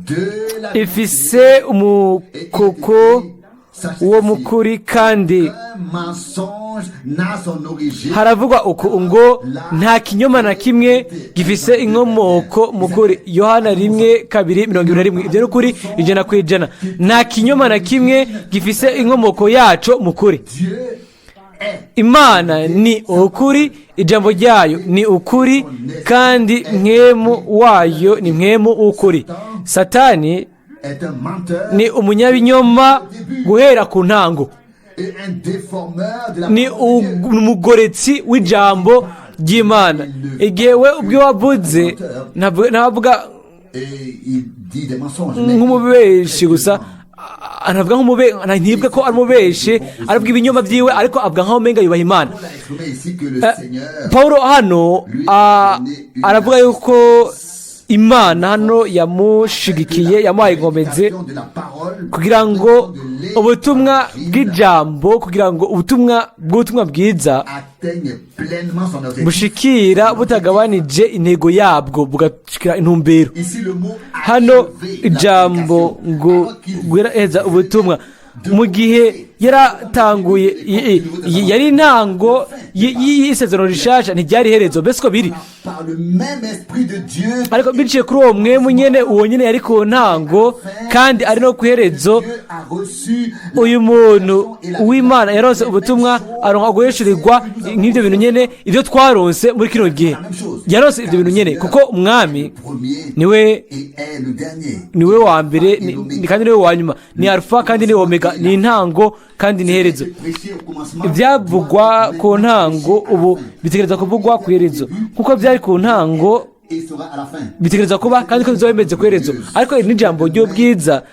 Speaker 2: de la
Speaker 1: ifise umukoko wo mukuri. Kandi
Speaker 2: Un mensonge n'a son origine
Speaker 1: haravugwa uku ngo nta kinyoma na kimwe gifise inkomoko mu kuri, Yohana 1:2:21. Ibyo ni ukuri 100%. Nta kinyoma na kimwe gifise inkomoko yaco mu kuri.
Speaker 2: Dieu est
Speaker 1: Imana ni ukuri, ijambo ryayo ni ukuri, kandi Mpwemu wayo ni Mpwemu w'ukuri. Satani
Speaker 2: est un menteur
Speaker 1: ni umunyabinyoma guhera ku ntango,
Speaker 2: et un déformeur de la
Speaker 1: ni
Speaker 2: parole de Dieu.
Speaker 1: Umugoretse w'ijambo ry'Imana. Igihe we ubwe wavuze, ntavuga
Speaker 2: Et il dit des mensonges. Mais
Speaker 1: nk'umubeshi gusa, anavuga nk'umube, ntibwe ko ari umubeshi, aravuga ibinyoma byiwe, ariko avuga nk'aho umenga yubaha Imana.
Speaker 2: Paul a exprimé ici que le Seigneur
Speaker 1: Paul hano aravuga yuko Imana hano yamushigikiye, yamuhaye inkomezi
Speaker 2: de la parole
Speaker 1: kugira ngo ubutumwa bw'ijambo, kugira ngo ubutumwa bw'ubutumwa bwiza
Speaker 2: atteigne pleinement son objectif.
Speaker 1: bushikira butagabanije intego yabwo, bugashikira intumbero.
Speaker 2: Ici le mot
Speaker 1: Hano
Speaker 2: achever
Speaker 1: ijambo ngo guhereza ubutumwa, mu gihe yaratanguye, yari intango y'isezerano rishasha, ntiryari iherezo. Mbese uko biri?
Speaker 2: Par le même esprit de Dieu
Speaker 1: Ariko biciye kuri uwo Mpwemu nyene, uwo nyene yari ku ntango kandi ari no ku iherezo.
Speaker 2: Dieu a reçu
Speaker 1: Uyu muntu w'Imana yaronse ubutumwa, aronka guhishurirwa nk'ibyo bintu nyene, ibyo twaronse muri kino gihe. Yaronse ibyo bintu nyene kuko Umwami
Speaker 2: premier
Speaker 1: niwe
Speaker 2: et est le dernier.
Speaker 1: niwe wa mbere kandi niwe wa nyuma, ni Alfa kandi ni Omega, ni intango kandi ni iherezo.
Speaker 2: Prêché au commencement
Speaker 1: Ibyavugwa ku ntango ubu bitegereza kuvugwa ku iherezo. Kuko byari ku ntango,
Speaker 2: et sera à la fin.
Speaker 1: bitegereza kuba kandi ko bizaba bimeze ku iherezo. Ariko iri ni ijambo ry'ubwiza.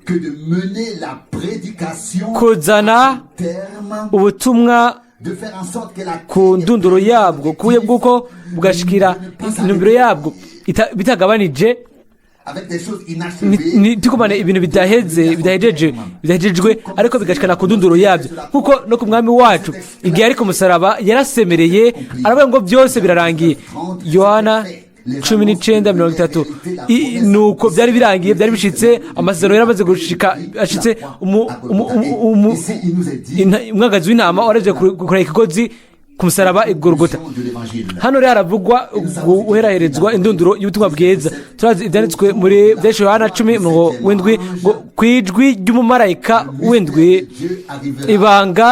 Speaker 2: Que de mener la prédication
Speaker 1: Kuzana
Speaker 2: terme,
Speaker 1: ubutumwa
Speaker 2: de faire en sorte que la
Speaker 1: ku ndunduro yabwo, ku buryo bw'uko bugashikira intumbero yabwo bitagabanije,
Speaker 2: avec des choses inachevées.
Speaker 1: Tukumane ibintu bidaheze, bidahejeje, bidahejejwe, ariko bigashikana ku ndunduro yabyo. Kuko no ku Mwami wacu, igihe ari ku musaraba, yarasemereye aravuga ngo byose birarangiye, Yohana 19:30. Nuko byari birangiye, byari bishitse, amasezerano yaramaze gushika, ashitse.
Speaker 2: Ici, il nous est dit
Speaker 1: Umwagazi w'intama waraje kureba ikigozi ku musaraba i Golgota.
Speaker 2: de l'évangile.
Speaker 1: Hano rero haravugwa guheraherezwa indunduro y'ubutumwa bwiza. Turazi ibyanditswe muri byinshi, Yohana 10:7, ngo ku ijwi ry'umumarayika w'indwi,
Speaker 2: Dieu arrivera
Speaker 1: ibanga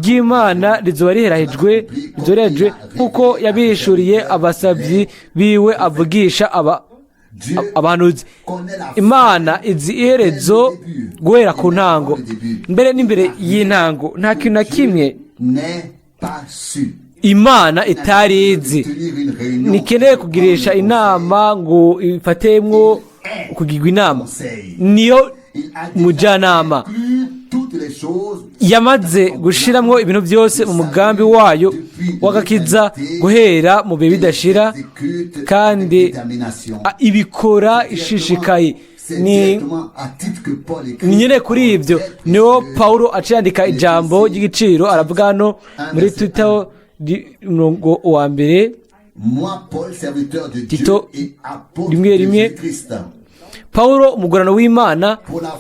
Speaker 1: ry'Imana rizoba riherahejwe, rizoba riherahejwe nk'uko yabihishuriye abasabyi biwe avugisha aba
Speaker 2: Dieu
Speaker 1: abahanuzi.
Speaker 2: connaît la
Speaker 1: Imana izi iherezo guhera ku ntango, mbere n'imbere y'intango. Nta kintu na kimwe
Speaker 2: n'est pas su.
Speaker 1: Imana itari izi.
Speaker 2: Tenir une réunion
Speaker 1: Ntikeneye kugirisha inama ngo ifatemwo kugirwa inama. Niyo
Speaker 2: Il a déjà
Speaker 1: mujyanama.
Speaker 2: inclus toutes les choses
Speaker 1: Yamaze gushiramwo ibintu byose mu mugambi wayo w'agakiza guhera mu bihe bidashira,
Speaker 2: exécute
Speaker 1: kandi
Speaker 2: avec détermination.
Speaker 1: Ibikora ishishikaye.
Speaker 2: C'est
Speaker 1: Ni
Speaker 2: directement à titre que Paul écrit.
Speaker 1: Ni nyine kuri ibyo niho Paulo aca yandika ijambo ry'igiciro, aravuga hano muri Tito Umurongo wa mbere.
Speaker 2: Moi, Paul, serviteur de Dieu
Speaker 1: Tito
Speaker 2: et apôtre
Speaker 1: rimwe
Speaker 2: de
Speaker 1: rimwe.
Speaker 2: Jésus-Christ,
Speaker 1: Pawulo, umugurano w'Imana,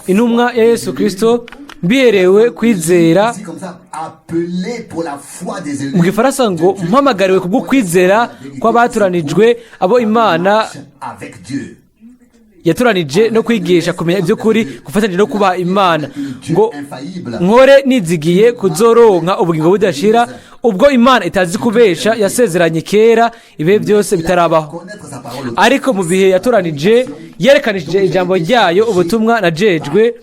Speaker 1: intumwa ya Yesu Kirisito, mbiherewe kwizera.
Speaker 2: Ici, comme ça, appelé pour la foi des élus
Speaker 1: Mu Gifaransa ngo mpamagariwe kubwo kwizera kw'abatoranijwe, abo Imana
Speaker 2: avec Dieu.
Speaker 1: yatoranije, no kwigisha kumenya iby'ukuri gufatanyije no kubaha Imana, ngo
Speaker 2: Infaillible.
Speaker 1: nkore nizigiye kuzoronka ubugingo budashira, ubwo Imana itazi kubesha yasezeranye kera ibihe byose bitarabaho.
Speaker 2: Connaître sa parole.
Speaker 1: Ariko mu bihe yatoranije yerekanishije ijambo ryayo, ubutumwa najejwe,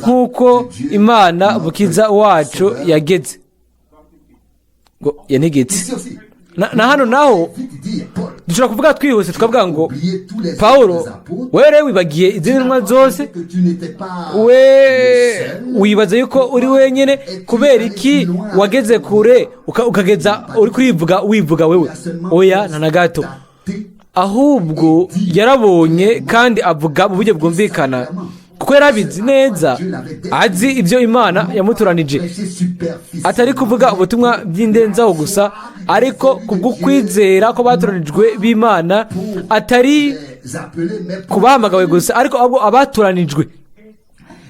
Speaker 1: nk'uko Imana Mukiza wacu yageze ngo yantegetse.
Speaker 2: Ici aussi,
Speaker 1: Na hano naho
Speaker 2: vite dire, Paul,
Speaker 1: dushobora kuvuga twihuse tukavuga ngo
Speaker 2: oubliez tous les
Speaker 1: Pawulo,
Speaker 2: autres apôtres,
Speaker 1: wewe rero wibagiye izindi ntumwa zose,
Speaker 2: que tu n'étais pas
Speaker 1: we
Speaker 2: le seul.
Speaker 1: wibaza yuko uri wenyine. Kubera iki wageze kure ukageza uri kurivuga wivuga wewe? Oya, nta na gato.
Speaker 2: Constaté
Speaker 1: Ahubwo yarabonye kandi avuga mu buryo bwumvikana, kuko yari abizi neza, azi ibyo Imana yamutoranije,
Speaker 2: prêcher superficiellement.
Speaker 1: atari kuvuga ubutumwa by'indenzaho gusa, ariko kubw'ukwizera ko batoranijwe b'Imana, atari
Speaker 2: Les appelés, mais
Speaker 1: ku bahamagawe gusa, ariko ahubwo abatoranijwe.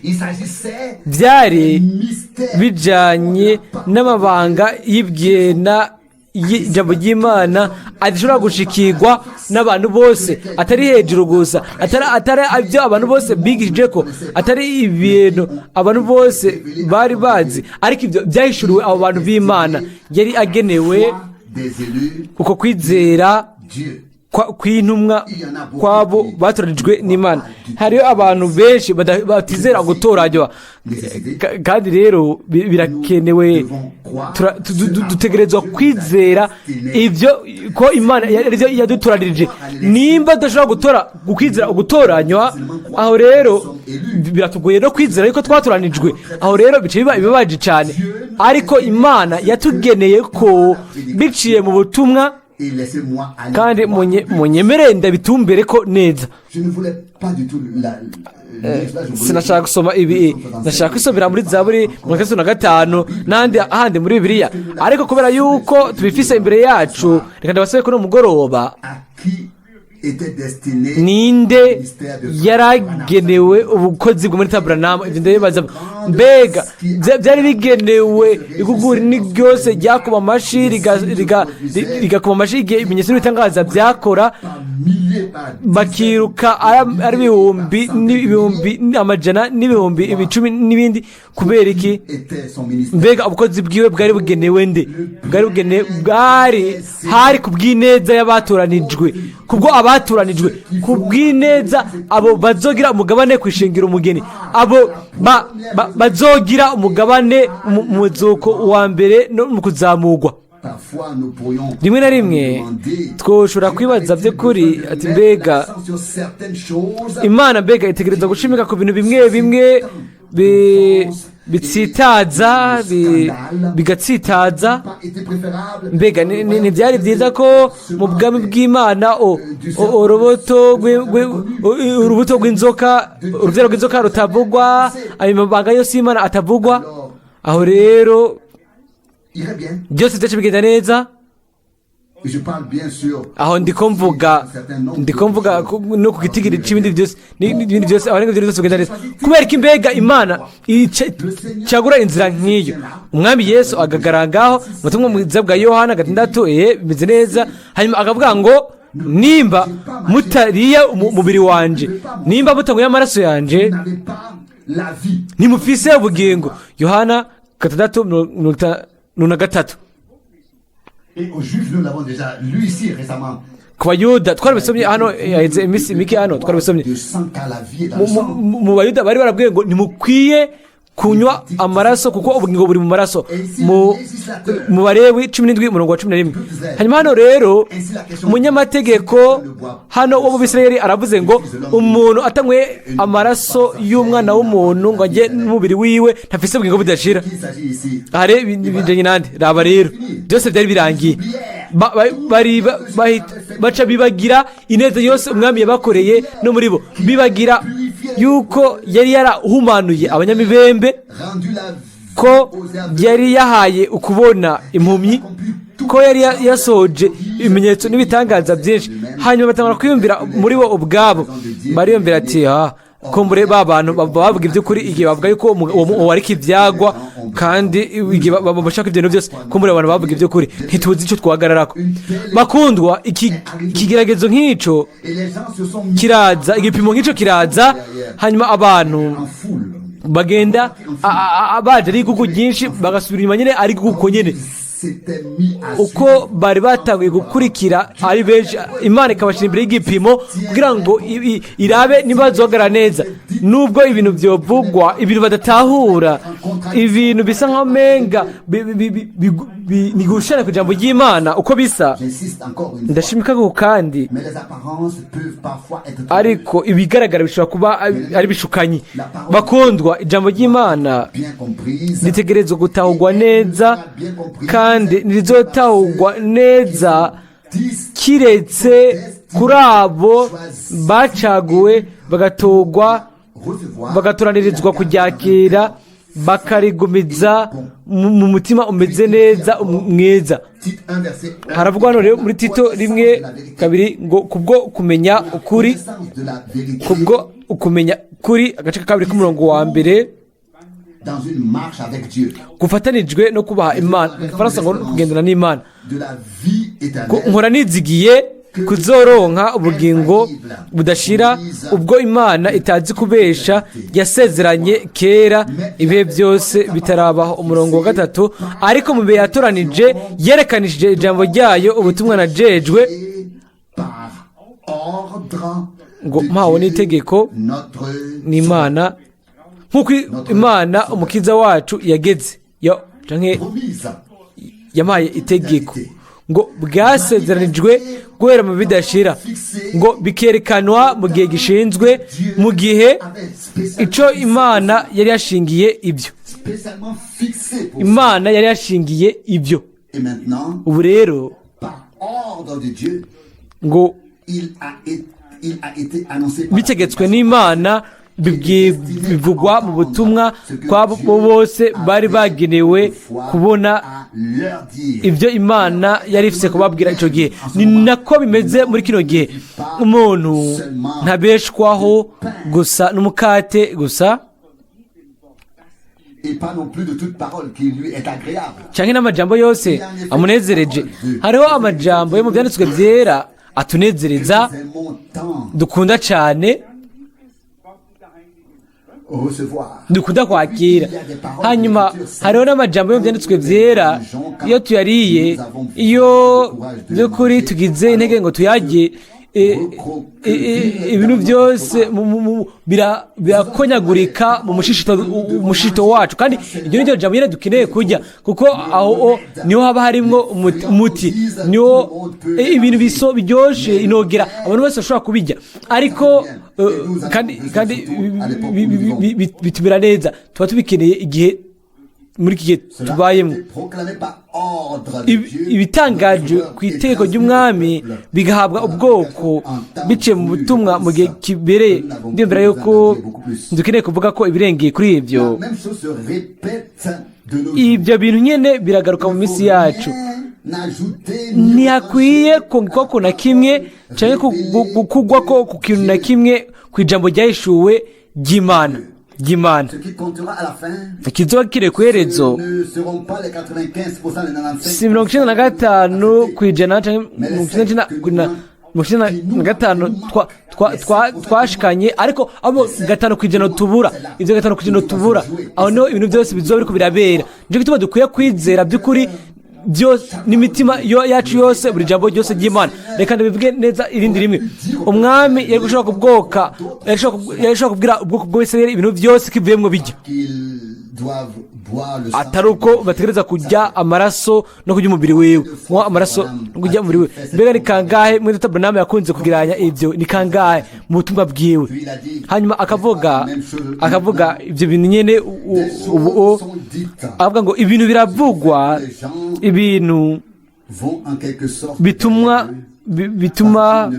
Speaker 2: il s'agissait
Speaker 1: Byari
Speaker 2: mystère
Speaker 1: bijyanye n'amabanga y'ibwena y'ijambo ry'Imana adashobora gushikirwa n'abantu bose, atari hejuru gusa, atari ibyo abantu bose bigishije ko, atari ibintu abantu bose bari bazi, ariko ibyo byahishuriwe abo bantu b'Imana yari agenewe
Speaker 2: foi des élus
Speaker 1: uko kwizera
Speaker 2: Dieu.
Speaker 1: kw'intumwa kwabo batoranijwe n'Imana. Hariho abantu benshi batizera gutoranywa. Kandi rero birakenewe. Dutegerezwa kwizera ibyo ko Imana aribyo yadutoranirije. Nimba tudashobora gutora gukwizera ugutoranywa, aho rero biratugoye no kwizera yuko twatoranijwe. Aho rero bica biba ibibabaje cyane. Ariko Imana yatugeneye ko biciye mu butumwa.
Speaker 2: Et laissez-moi aller
Speaker 1: Kandi
Speaker 2: droit.
Speaker 1: Munyemere ndabitumbere ko neza.
Speaker 2: Je ne voulais pas du tout la, lire cela, je voulais-
Speaker 1: Sinashaka gusoma ibi, nashaka kwisomera muri Zaburi 35 n'ahandi ahandi muri Bibiliya, ariko kubera yuko tubifise imbere yacu, reka ndabasabe ko mugoroba.
Speaker 2: À qui était destiné
Speaker 1: Ninde yaragenewe ubukozi bwo muri Tabernacle? Ibyo ndabibaza. Mbega byari bigenewe iguguri ni ryose ryakoma amashi, rigakoma amashi igihe ibimenyetso n'ibitangaza byakora,
Speaker 2: par milliers, par
Speaker 1: bakiruka ari ibihumbi n'ibihumbi, amajana n'ibihumbi, ibicumi n'ibindi? Kubera iki?
Speaker 2: était son ministère.
Speaker 1: Mbega ubukozi bwiwe bwari bugenewe nde? Bwari bugenewe, bwari hari ku bw'ineza y'abatoranijwe, kubwo abatoranijwe, ku bw'ineza abo bazogira umugabane ku ishingiro umugeni, abo bazogira umugabane mu muzuko wa mbere no mu kuzamurwa.
Speaker 2: Parfois, nous pourrions
Speaker 1: Rimwe na rimwe
Speaker 2: demander,
Speaker 1: twoshobora kwibaza by'ukuri ati mbega
Speaker 2: sur certaines choses
Speaker 1: Imana mbega itegereza gushimika ku bintu bimwe bimwe bitsitaza, bigatsitaza?
Speaker 2: pas été préférable.
Speaker 1: Mbega ntibyari byiza ko mu bwami bw'Imana urubuto rw'inzoka, urubyaro rw'inzoka rutavugwa, ayo mabanga yose y'Imana atavugwa? Aho rero
Speaker 2: Irait bien.
Speaker 1: byose byacu bigenda neza.
Speaker 2: Je parle bien sûr
Speaker 1: Aho ndiko mvuga no ku gitigiri c'ibindi byose n'ibindi byose, aho ibindi byose bigenda neza. Kubera ko imbega Imana cagura inzira nk'iyo, Umwami Yesu agagara ngaho mu butumwa mwiza bwa Yohana 6, bimeze neza, hanyuma akavuga ngo nimba mutariye umubiri wanje, nimba mutanyweye amaraso yanje,
Speaker 2: vous n'avez pas la vie.
Speaker 1: ntimufise ubugingo. Yohana 6:53.
Speaker 2: Et aux Juifs, nous l'avons déjà lu ici récemment.
Speaker 1: Ku Bayuda twarabisomye hano, yaheze iminsi mike hano twarabisomye.
Speaker 2: De sang, car la vie est dans
Speaker 1: Mu
Speaker 2: le sang.
Speaker 1: Bayuda bari barabwiye ngo ntimukwiye kunywa amaraso kuko ubugingo buri mu maraso, mu Barewi 17 umurongo wa 11. Hanyuma hano rero umunyamategeko hano wo mu Bisirayeli aravuze ngo umuntu atanyweye amaraso y'umwana w'umuntu ngo ajye n'umubiri wiwe ntafise ubugingo budashira.
Speaker 2: Qu'il s'agit ici.
Speaker 1: Aha rero bijanye nande? Raba rero, byose byari birangiye. Bari baca bibagira ineza yose Umwami yabakoreye, no muri bo bibagira yuko yari yarahumanuye abanyamibembe,
Speaker 2: Rendu la vie
Speaker 1: ko
Speaker 2: aux aveugles,
Speaker 1: yari yahaye ukubona impumyi.
Speaker 2: accompli
Speaker 1: Ko yari yasohoje ibimenyetso n'ibitangaza byinshi. Hanyuma batangura kwiyumvira muri bo ubwabo, bariyumvira ati: "Ah, kumbure ba bantu bavuga iby'ukuri igihe bavuga yuko uwo ariko ibyagwa, kandi igihe bashaka ibyo bintu byose, kumbure abantu bavuga iby'ukuri, ntituzi icyo twahagararako." Bakundwa, iki ikigeragezo nk'icyo
Speaker 2: Et les gens se sont mis
Speaker 1: kiraza, igipimo nk'icyo kiraza, hanyuma abantu
Speaker 2: en foule.
Speaker 1: bagenda baje ari igugu ryinshi, bagasubira inyuma nyine ari igugu nyine.
Speaker 2: S'étaient mis à
Speaker 1: Uko bari batanguye gukurikira ari benshi, Imana ikabashyira imbere y'igipimo kugira ngo irabe niba bazohagarara neza, nubwo ibintu byovugwa, ibintu badatahura, ibintu bisa nk'amenga ni gushana ku ijambo ry'Imana uko bisa.
Speaker 2: J'insiste encore une fois.
Speaker 1: Ndashimika ko kandi
Speaker 2: Mais les apparences peuvent parfois être
Speaker 1: ariko ibigaragara bishobora kuba ari bishukanyi. Bakundwa, ijambo ry'Imana
Speaker 2: bien comprises.
Speaker 1: ritegerezwa gutahurwa neza, kandi ntirizotahurwa neza kiretse kuri abo bacaguwe, bagatorwa, bagatoranirizwa kuryakira, bakarigumiza mu mutima umeze neza, mwiza.
Speaker 2: Tite 1, verset 1.
Speaker 1: Haravugwa hano rero muri Tito 1:2 ngo kubwo kumenya ukuri,
Speaker 2: Connaissance de la vérité
Speaker 1: kubwo ukumenya kuri, agace ka kabiri k'umurongo wa mbere,
Speaker 2: dans une marche avec Dieu,
Speaker 1: gufatanijwe no kubaha Imana, mu Gifaransa ngo kugendana n'Imana.
Speaker 2: de la vie
Speaker 1: Ko
Speaker 2: éternelle.
Speaker 1: nkora nizigiye kuzoronka ubugingo budashira, ubwo Imana itazi kubesha yasezeranye kera ibihe byose bitarabaho. Umurongo wa gatatu: ariko mu bihe yatoranije yerekanishije ijambo ryayo, ubutumwa najejwe,
Speaker 2: Et par ordre
Speaker 1: ngo
Speaker 2: de
Speaker 1: mpawe
Speaker 2: Dieu,
Speaker 1: n'itegeko
Speaker 2: notre
Speaker 1: n'Imana, nk'uko Imana umukiza wacu yageze yo canke
Speaker 2: promise.
Speaker 1: Yampaye itegeko ngo bwasezeranijwe guhera mu bidashira, ngo bikerekanwa mu gihe gishinzwe, mu gihe icyo Imana yari yashingiye ibyo.
Speaker 2: Spécialement fixé pour
Speaker 1: Imana yari yashingiye ibyo.
Speaker 2: Et maintenant,
Speaker 1: Ubu rero,
Speaker 2: par ordre de Dieu,
Speaker 1: ngo
Speaker 2: il a été annoncé par
Speaker 1: bitegetswe n'Imana, bivugwa mu butumwa kw'abo bose bari bagenewe kubona
Speaker 2: à leur dire.
Speaker 1: ibyo Imana yari ifite kubabwira icyo gihe. Ni nako bimeze muri kino gihe: umuntu ntabeshwaho gusa n'umukate gusa,
Speaker 2: Et pas non plus de toute parole qui lui est agréable.
Speaker 1: Cyangwa n'amajambo yose amunezereje. Hariho amajambo yo mu Byanditswe Byera atunezereza,
Speaker 2: Nous aimons tant
Speaker 1: dukunda cyane,
Speaker 2: recevoir.
Speaker 1: dukunda kwakira. Hanyuma hariho n'amajambo yo mu Byanditswe Byera, iyo tuyariye, iyo by'ukuri tugize intege ngo tuyarye, ibintu byose birakonyagurika mu mushishito wacu. Kandi iryo ni ryo jambo nyine dukeneye kurya, kuko aho niho haba harimo umuti, niho ibintu biso biryoshe inogera, abantu bose bashobora kubirya. Ariko kandi bitumira neza, tuba tubikeneye igihe muri iki gihe tubayemo. Ibitangaje ku itegeko ry'umwami bigahabwa ubwoko biciye mu butumwa mu gihe kibereye. Ndiyumvira yuko dukeneye kuvuga ko ibirengeye kuri ibyo. Ibyo bintu nyine biragaruka mu minsi yacu. Ntihakwiye kongekwa na kimwe cyangwa kugwa ko ku kintu na kimwe ku ijambo ryahishuwe ry'Imana. Ikizoba kiri ku iherezo si 95% cyangwa 95% twashikanye, ariko abo 5% tubura, ibyo 5% tubura, aho niho ibintu byose bizoba biriko birabera. Nicyo gituma dukwiye kwizera by'ukuri byose n'imitima yacu yose buri jambo ryose ry'Imana. Reka ndabivuge neza irindi rimwe: umwami yari gushobora kubwoka, yari gushobora kubwira ubwoko bw'Isirayeli ibintu byose ko ivuyemwo bijya, atari uko bategereza kurya amaraso no kurya umubiri wiwe, kunywa amaraso no kurya umubiri wiwe. Mbega ni kangahe mwene data Branham yakunze kugereranya ibyo? Ni kangahe mu butumwa bwiwe? Hanyuma akavuga ibyo bintu nyine ubu avuga ngo ibintu biravugwa, ibintu bitumwa. bituma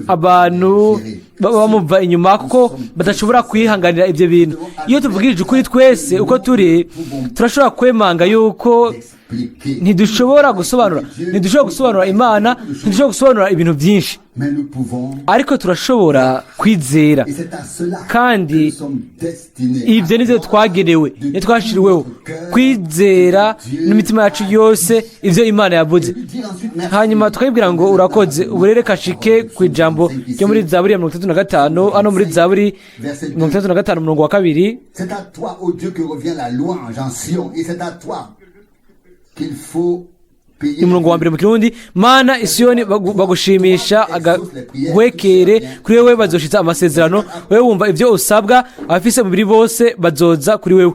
Speaker 1: abantu bamuva inyuma, kuko badashobora kwihanganira ibyo bintu. Iyo tuvugirije ukuri twese uko turi, turashobora kwemanga yuko ntidushobora gusobanura, ntidushobora gusobanura Imana, ntidushobora gusobanura ibintu byinshi, ariko turashobora kwizera. Kandi ibyo nibyo twagenewe, nibyo twashiriweho, kwizera n'imitima yacu yose ibyo Imana yavuze, hanyuma tukabibwira ngo urakoze. Ubu rero kashike ku ijambo ryo muri Zaburi ya 35, hano muri Zaburi 35 umurongo wa 2.
Speaker 2: C'est à toi, ô Dieu, que revient la louange en Sion, et c'est à toi qu'il faut payer.
Speaker 1: Umurongo wa 1 mu Kirundi: Mana, Isiyoni bagushimisha agahwekere, kuri wewe bazoshitsa amasezerano, wewe wumva ibyo usabwa, abafise umubiri bose bazoza kuri wewe.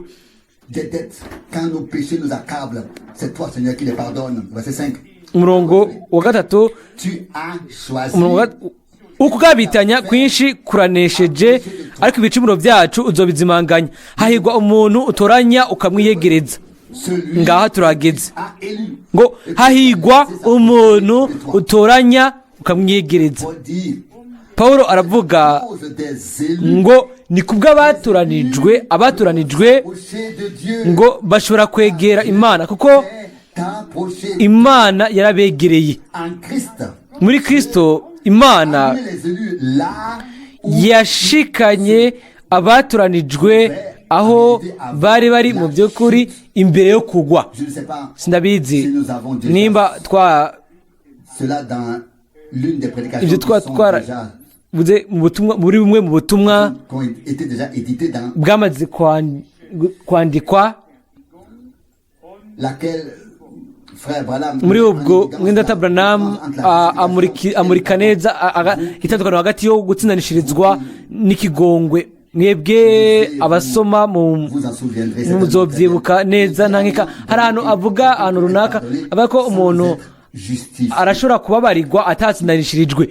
Speaker 2: Des dettes, quand nos péchés nous accablent, c'est toi, Seigneur, qui les pardonne. Verset 5.
Speaker 1: Umurongo wa 3.
Speaker 2: Tu as choisi.
Speaker 1: Umurongo wa ukugabitanya kwinshi kuranesheje, ariko ibicumuro byacu uzobizimanganya. Hahigwa umuntu utoranya ukamwiyegereza.
Speaker 2: Celui
Speaker 1: Ngaha turageze.
Speaker 2: a élu.
Speaker 1: Ngo hahigwa umuntu utoranya ukamwiyegereza.
Speaker 2: Paul dit,
Speaker 1: Paul aravuga
Speaker 2: cause des élus,
Speaker 1: ngo ni kubw'abatoranijwe, abatoranijwe
Speaker 2: approcher de Dieu,
Speaker 1: ngo bashobora kwegera Imana, kuko
Speaker 2: est approché
Speaker 1: Imana yarabegereye
Speaker 2: en Christ.
Speaker 1: Muri Kristo. Imana
Speaker 2: Amener les élus là où
Speaker 1: yashikanye abatoranijwe aho bari bari mu by'ukuri imbere yo kugwa.
Speaker 2: Je ne sais pas
Speaker 1: Sindabizi nimba twa
Speaker 2: cela dans l'une des prédications
Speaker 1: ibyo
Speaker 2: qui
Speaker 1: twa
Speaker 2: sont
Speaker 1: twara
Speaker 2: déjà,
Speaker 1: buze mu butumwa, muri bumwe mu butumwa
Speaker 2: qui ont été déjà éditées dans
Speaker 1: bwamaze kwandikwa.
Speaker 2: Laquelle frère Branham
Speaker 1: Muri ubwo mwendata Branham amurika neza itandukaniro hagati yo gutsindanishirizwa n'ikigongwe. Mwebwe abasoma mu
Speaker 2: vous en souviendrez
Speaker 1: muzobyibuka neza. Nta nkeka, hari ahantu avuga, ahantu runaka avuga ko umuntu
Speaker 2: justice
Speaker 1: arashobora kubabarirwa atatsindanishirijwe.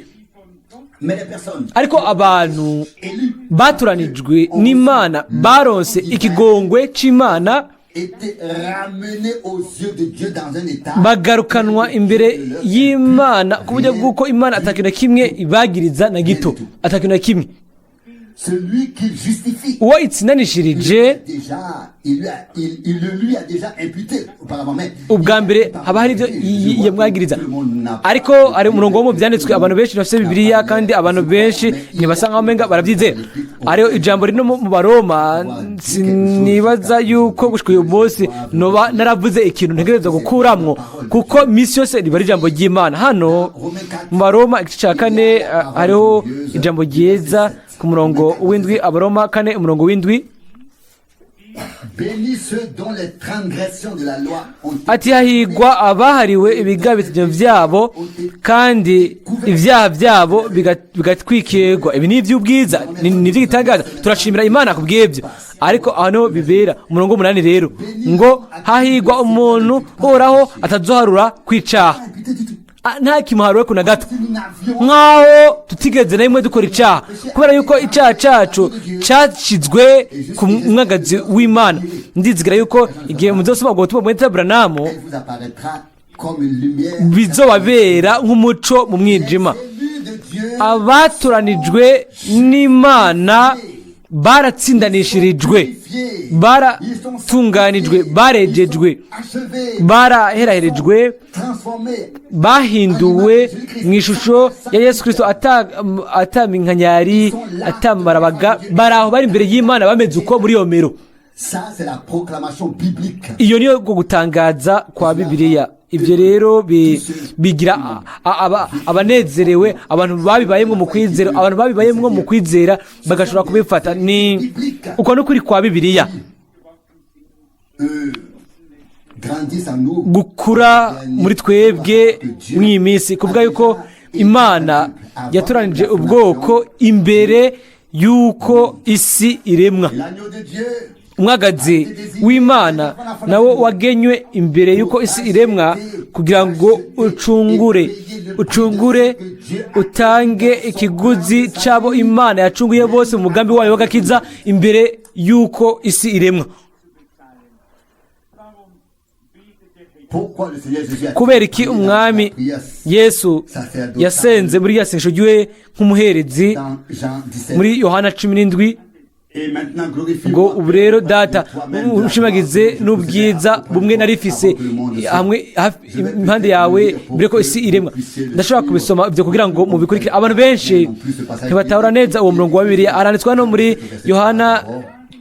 Speaker 2: Mais les personnes
Speaker 1: Ariko abantu
Speaker 2: élues
Speaker 1: batoranijwe n'Imana baronse ikigongwe c'Imana,
Speaker 2: étaient ramenées aux yeux de Dieu dans un état
Speaker 1: bagarukanwa imbere y'Imana ku buryo bw'uko Imana atakintu na kimwe ibagiriza, na gito, atakintu na kimwe.
Speaker 2: Celui qu'il justifie,
Speaker 1: Uwo itsindanishirije,
Speaker 2: déjà il le lui a déjà imputé auparavant, mais
Speaker 1: ubwa mbere haba hari ibyo yamwagiriza. Ariko hari umurongo wo mu Byanditswe, abantu benshi bafite Bibiliya kandi abantu benshi ntibasa nkaho umenga barabyizera. Hariho ijambo rino mu Baroma. Sinibaza yuko gushika uyu munsi noba naravuze ikintu ntegerezwa gukuramwo, kuko misi yose riba ari ijambo ry'Imana. Hano mu Baroma igice cya 4, hariho ijambo ryiza ku murongo w'7. Abaroma 4, umurongo w'7.
Speaker 2: Bénis ceux dont les transgressions de la loi ont
Speaker 1: Ati hahigwa abahariwe ibigabitiro byabo kandi ibyaha byabo bigatwikirwa. Ibi ni iby'ubwiza, ni iby'igitangaza. Turashimira Imana ku bw'ibyo. Ariko aho niho bibera. Umurongo w'8 rero ngo hahigwa umuntu Uhoraho atazoharura kwicaha.
Speaker 2: Imputé du tout.
Speaker 1: Ah, nta kimuharuwe na gato.
Speaker 2: Si nous n'avions
Speaker 1: Nk'aho tutigeze na rimwe dukora icyaha, kubera yuko icyaha cyacu cyashyizwe ku mwagazi w'Imana. Ndizigira yuko igihe muzosoma ubwo butumwa bwa Branham,
Speaker 2: elle vous apparaîtra comme une lumière.
Speaker 1: bizobabera nk'umuco mu mwijima.
Speaker 2: Élus de Dieu
Speaker 1: Abatoranijwe n'Imana baratsindanishirijwe, baratunganijwe, barejejwe,
Speaker 2: achevés,
Speaker 1: baraheraherejwe,
Speaker 2: transformés
Speaker 1: bahinduwe mu ishusho ya Yesu Kirisito, ataminkanyari, atamarabaga. Bari aho, bari imbere y'Imana bameze uko muri iyo mero.
Speaker 2: Ça, c'est la proclamation biblique.
Speaker 1: Iyo niyo gutangaza kwa Bibiliya. Ibyo rero bigira abanezerewe abantu babibayemwo mu kwizera, abantu babibayemwo mu kwizera bagashobora kubifata. Ni uko n'ukuri kwa Bibiliya.
Speaker 2: Grandissent en nous.
Speaker 1: Gukura muri twebwe mw'iyi minsi, kuvuga yuko Imana yatoranije ubwoko imbere y'uko isi iremwa.
Speaker 2: L'agneau de Dieu
Speaker 1: Umwagazi w'Imana nawo wagenywe imbere y'uko isi iremwa kugira ngo ucungure, utange ikiguzi cy'abo Imana yacunguye bose mu mugambi wayo w'agakiza imbere y'uko isi iremwa.
Speaker 3: Darum betete
Speaker 2: Pourquoi le Seigneur Jésus a
Speaker 1: Kubera iki Umwami Yesu yasenze muri rya sengesho ryiwe nk'umuherezi
Speaker 2: dans Jean 17.
Speaker 1: muri Yohana 17?
Speaker 2: Et maintenant glorifie
Speaker 1: Ngo ubu rero, Data, ushimagize n'ubwiza bumwe narifise hamwe impande yawe mbere ko isi iremwa. Ndashobora kubisoma ibyo kugira ngo mubikurikire. Abantu benshi ntibatahura neza uwo murongo wa Bibiliya. Aranditswe hano muri Yohana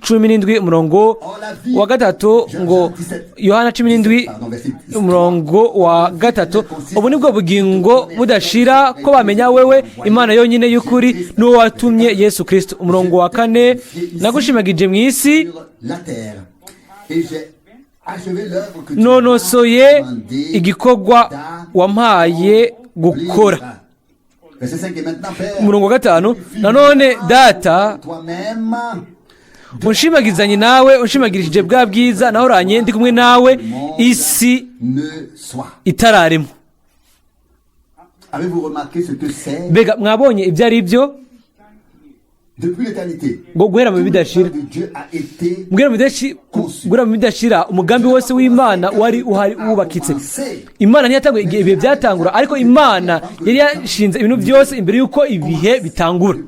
Speaker 1: 17, umurongo wa 3, ngo Yohana 17, umurongo wa 3: "Ubu nibwo bugingo budashira, ko bamenya wewe Imana yonyine y'ukuri, n'uwo watumye, Yesu Kristo." Umurongo wa 4: "Nagushimagije mu isi,
Speaker 2: sur la terre. Et j'ai achevé l'œuvre que tu
Speaker 1: nonosoye
Speaker 2: m'as demandé
Speaker 1: igikorwa wampaye gukora."
Speaker 2: Verset 5, et maintenant, Père,
Speaker 1: Umurongo wa 5: "Nanone Data,
Speaker 2: toi-même
Speaker 1: unshimagizanye nawe unshimagirishije bwa bwiza nahoranye ndi kumwe nawe isi
Speaker 2: ne soit.
Speaker 1: itararemwa."
Speaker 2: Avez-vous remarqué ce que c'est?
Speaker 1: Mbega mwabonye ibyo ari byo?
Speaker 2: Depuis l'éternité,
Speaker 1: Ngo guhera mu
Speaker 2: tout le
Speaker 1: bidashira,
Speaker 2: plan de Dieu a été
Speaker 1: guhera mu bidashira, umugambi wose w'Imana wari uhari wubakitse. Imana ntiyatanguye igihe ibihe byatangura, ariko Imana yari yashinze ibintu byose imbere y'uko ibihe bitangura.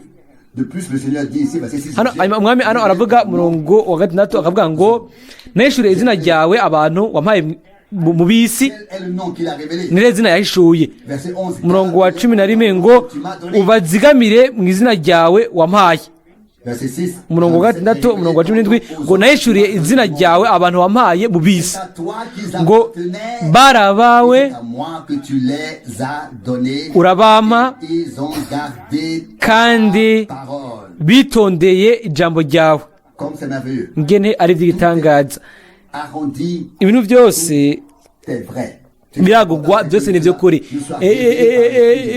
Speaker 2: De plus, le Seigneur dit ici, verset 6,
Speaker 1: Hano hanyuma Umwami hano aravuga, murongo wa 6, akavuga ngo: "Nahishuriye izina ryawe abantu wampaye mu bisi."
Speaker 2: Quel est le nom qu'il a révélé?
Speaker 1: Ni zina yahishuye?
Speaker 2: Verset 11.
Speaker 1: Umurongo wa 11 ngo: "Ubazigamire mu izina ryawe wampaye."
Speaker 2: Verset 6.
Speaker 1: Umurongo wa 6, umurongo wa 17 ngo: "Nahishuriye izina ryawe abantu wampaye mu bisi."
Speaker 2: C'est à toi qu'ils
Speaker 1: Ngo
Speaker 2: appartenaient.
Speaker 1: bari abawe,
Speaker 2: C'est à moi que tu les as donnés.
Speaker 1: urabampa,
Speaker 2: Ils ont gardé
Speaker 1: kandi
Speaker 2: ta parole.
Speaker 1: bitondeye ijambo ryawe.
Speaker 2: Comme c'est merveilleux.
Speaker 1: Ngene ari iby'igitangaza!
Speaker 2: Arrondi,
Speaker 1: Ibintu byose
Speaker 2: c'est vrai.
Speaker 1: biragugwa, byose ni iby'ukuri.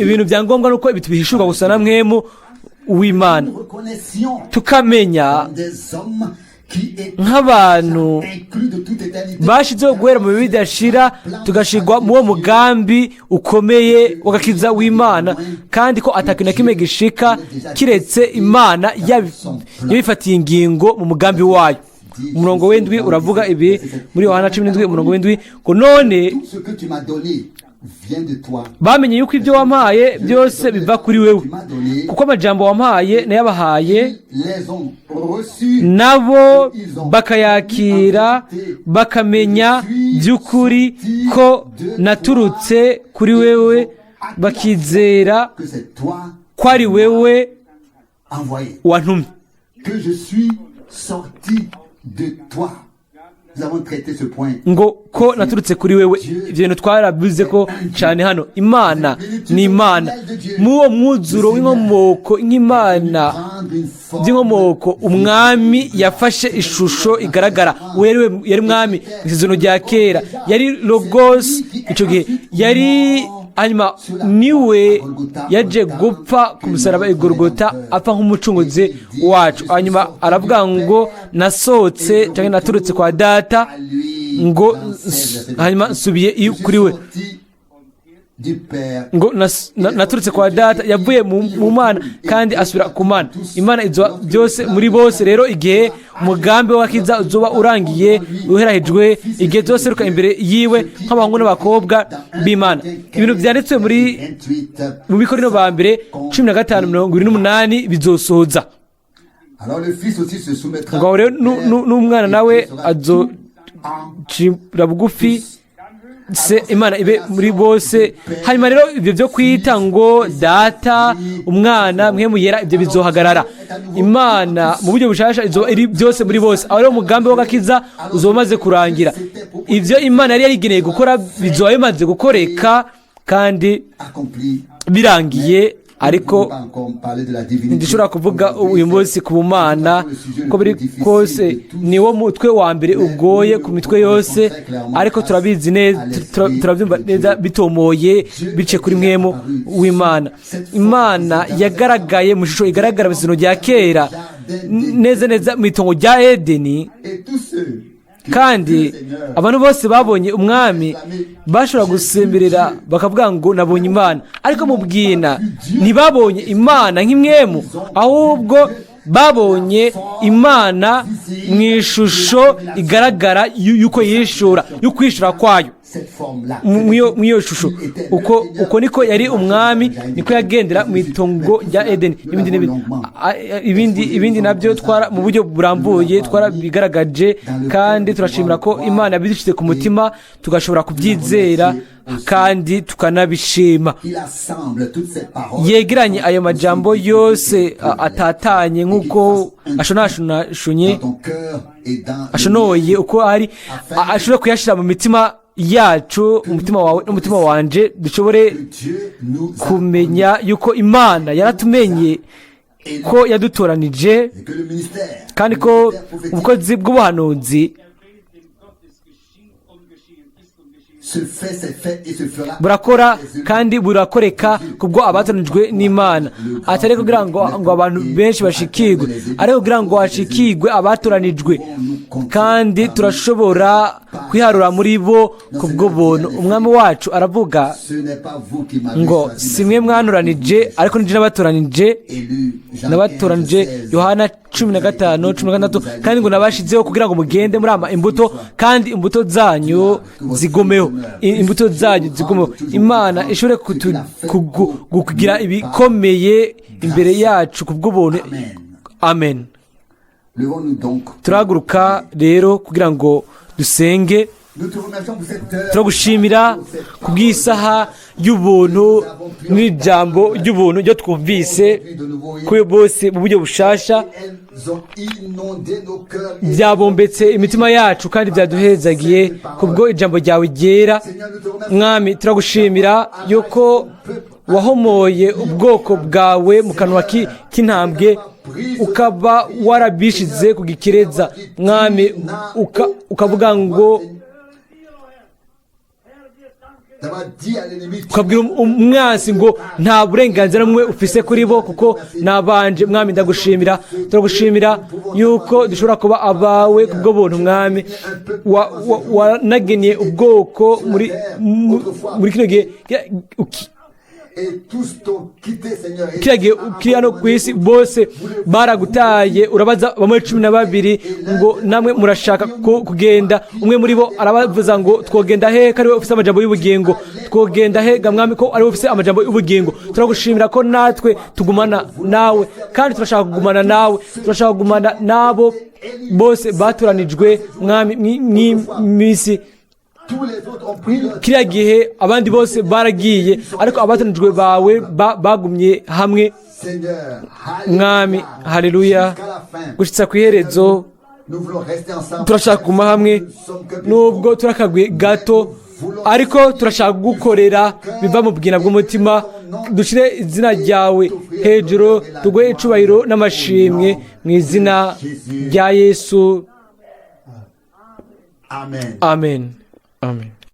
Speaker 1: Ibintu bya ngombwa ni uko ibi tubihishurwa gusa na Mpwemu w'Imana,
Speaker 2: Nous reconnaissions
Speaker 1: tukamenya
Speaker 2: des hommes qui étaient
Speaker 1: nk'abantu
Speaker 2: inclus de toute éternité.
Speaker 1: bashizeho guhera mu bibi bidashira, tugashirwa mu uwo mugambi ukomeye w'agakiza w'Imana, kandi ko atakintu na kimwe gishika kiretse Imana yabifatiye ingingo mu mugambi wayo. Umurongo w'7 uravuga ibi muri Yohana 17, umurongo w'7, ngo: "None
Speaker 2: Tout ce que tu m'as donné vient de toi.
Speaker 1: bamenye yuko ibyo wampaye byose biva kuri wewe, kuko amajambo wampaye nayabahaye,
Speaker 2: Ils les ont reçus.
Speaker 1: nabo bakayakira, bakamenya by'ukuri ko naturutse kuri wewe, bakizera
Speaker 2: Que c'est toi
Speaker 1: ko ari wewe
Speaker 2: envoyé.
Speaker 1: wantumye."
Speaker 2: Que je suis sorti de toi. Nous avons traité ce point.
Speaker 1: Ngo ko naturutse kuri wewe. Ibyo bintu twarabivuze ko cyane hano. Imana ni Imana. Muri uwo mwuzuro w'inkomoko nk'Imana
Speaker 2: Prendre une forme
Speaker 1: by'inkomoko, Umwami yafashe ishusho igaragara. We yari mwami mu Isezerano rya Kera, yari Logos icyo gihe yari. Hanyuma niwe yaje gupfa ku musaraba i Gorogota, apfa nk'umucunguzi wacu. Hanyuma aravuga ngo: "Nasohotse cyangwa naturutse kwa Data,"
Speaker 2: à lui.
Speaker 1: ngo
Speaker 2: dans 16, verset
Speaker 1: hanyuma nsubiye
Speaker 2: Je suis
Speaker 1: kuri we.
Speaker 2: sorti du Père.
Speaker 1: Ngo naturutse kwa Data. Yavuye mu Mana kandi asubira ku Mana. Imana izoba byose muri bose. Rero igihe umugambi w'agakiza uzoba urangiye, uherahejwe, igihe tuzoseruka imbere yiwe nk'abahungu n'abakobwa b'Imana, ibintu byanditswe muri
Speaker 2: 28.
Speaker 1: mu Bikorinto ba mbere 15:28 bizosoza.
Speaker 2: Alors le Fils aussi se soumettra.
Speaker 1: Ngo aho rero n'umwana nawe azocira bugufi se, Imana ibe muri bose. Hanyuma rero ibyo byo kwita ngo Data, Umwana, Mpwemu Yera, ibyo bizohagarara. Imana mu buryo bushasha izoba iri byose muri bose. Aho rero umugambi w'agakiza uzoba umaze kurangira. Ibyo Imana yari yarigeneye gukora bizoba bimaze gukoreka kandi
Speaker 2: Accompli.
Speaker 1: birangiye. Ariko ntidushobora kuvuga uyu munsi ku bumana. Uko biri kose ni wo mutwe wa mbere ugoye ku mitwe yose, ariko turabizi neza, turabyumva neza bitomoye bice kuri Mpwemu w'Imana. Imana yagaragaye mu ishusho igaragara mu Isezerano rya Kera, neza neza mu itongo rya Edeni. Kandi abantu bose babonye Umwami bashobora gusemberera bakavuga ngo: "Nabonye Imana." Ariko mu bwina ntibabonye Imana nk'impwemu, ahubwo Babonye Imana mu ishusho igaragara y'uko yishura, y'ukwishura kwayo.
Speaker 2: Cette forme-là.
Speaker 1: Mw'iyo shusho, uko niko yari umwami, niko yagendera mu itongo rya Edeni, n'ibindi n'ibindi. Ibindi nabyo twara mu buryo burambuye twarabigaragaje, kandi turashimira ko Imana yabidushyize ku mutima, tugashobora kubyizera kandi tukanabishima.
Speaker 2: Il assemble toutes ces paroles.
Speaker 1: Yegeranye ayo majambo yose atatanye nk'uko ashonashonye,
Speaker 2: Dans ton cœur et dans le
Speaker 1: ashonoye uko ari, ashobora kuyashyira mu mitima yacu, umutima wawe n'umutima wanje, dushobore
Speaker 2: que Dieu nous a
Speaker 1: kumenya yuko Imana yaratumenye,
Speaker 2: élus
Speaker 1: ko yadutoranije,
Speaker 2: et que le ministère,
Speaker 1: kandi
Speaker 2: le
Speaker 1: ko
Speaker 2: ministère prophétique
Speaker 1: ubukozi bw'ubuhanuzi
Speaker 2: se fait, s'est fait et se fera.
Speaker 1: Burakora kandi burakoreka kubwo abatoranijwe n'Imana, atari kugira ngo abantu benshi bashikirwe, ariko kugira ngo hashikirwe abatoranijwe, kandi turashobora kwiharura muri bo kubwo buntu. Umwami wacu aravuga
Speaker 2: Ce n'est pas vous qui m'avez
Speaker 1: ngo
Speaker 2: choisi,
Speaker 1: si mwe mwantoranije, ariko nije nabatoranije.
Speaker 2: élu. Jean
Speaker 1: Nabatoranije.
Speaker 2: 15, 16.
Speaker 1: Yohana 15, 16. Kandi ngo nabashizeho kugira ngo mugende murama imbuto, kandi imbuto zanyu zigumeho. Imbuto zanyu zigumeho, Imana ishobore kugira ibikomeye imbere yacu ku bw'ubuntu. Amen.
Speaker 2: Levons-nous donc.
Speaker 1: Turahaguruka rero kugira ngo dusenge.
Speaker 2: Nous te remercions pour cette heure.
Speaker 1: Turagushimira ku bw'isaha y'ubuntu n'ijambo ry'ubuntu ryo twumvise
Speaker 2: De nouveau,
Speaker 1: kuri bose mu buryo bushasha.
Speaker 2: elles ont inondé nos cœurs.
Speaker 1: Byabombetse imitima yacu kandi byaduhezagiye kubwo ijambo ryawe ryera.
Speaker 2: Seigneur, nous te remercions.
Speaker 1: Mwami, turagushimira yuko wahomoye ubwoko bwawe mu kanwa k'intambwe, ukaba warabishize ku gikireza. Mwami, ukavuga ngo
Speaker 2: D'avoir dit à l'ennemi,
Speaker 1: ukabwira umwansi ngo nta burenganzira bumwe ufise kuri bo, kuko nabanje. Mwami, ndagushimira, turagushimira yuko dushobora kuba abawe kubwo buntu. Mwami, wanageniye ubwoko muri kino gihe
Speaker 2: et tous t'ont quitté, Seigneur. Et
Speaker 1: kiriya gihe ukiri hano ku isi, bose baragutaye. Urabaza bamwe 12 ngo namwe murashaka kugenda? Umwe muri bo arabavuza ngo twogenda he ko ariwe ufise amajambo y'ubugingo? Twogenda he ga Mwami ko ariwe ufise amajambo y'ubugingo? Turagushimira ko natwe tugumana nawe, kandi turashaka kugumana nawe, turashaka kugumana nabo bose batoranijwe. Mwami, mw'imisi
Speaker 2: tous les autres ont pris leur
Speaker 1: kiriya gihe abandi bose baragiye, ariko abatoranijwe bawe bagumye hamwe.
Speaker 2: Seigneur.
Speaker 1: Mwami, haleluya.
Speaker 2: Jusqu'à la fin.
Speaker 1: Gushitsa ku iherezo.
Speaker 2: Nous voulons rester ensemble.
Speaker 1: Turashaka kuguma hamwe.
Speaker 2: Nous sommes que
Speaker 1: Nubwo turakagwi gato, ariko turashaka kugukorera biva mu bwina bw'umutima, dushyire izina ryawe hejuru, tuguhe icubahiro n'amashimwe mu izina rya Yesu.
Speaker 2: Amen.
Speaker 1: Amen, amen.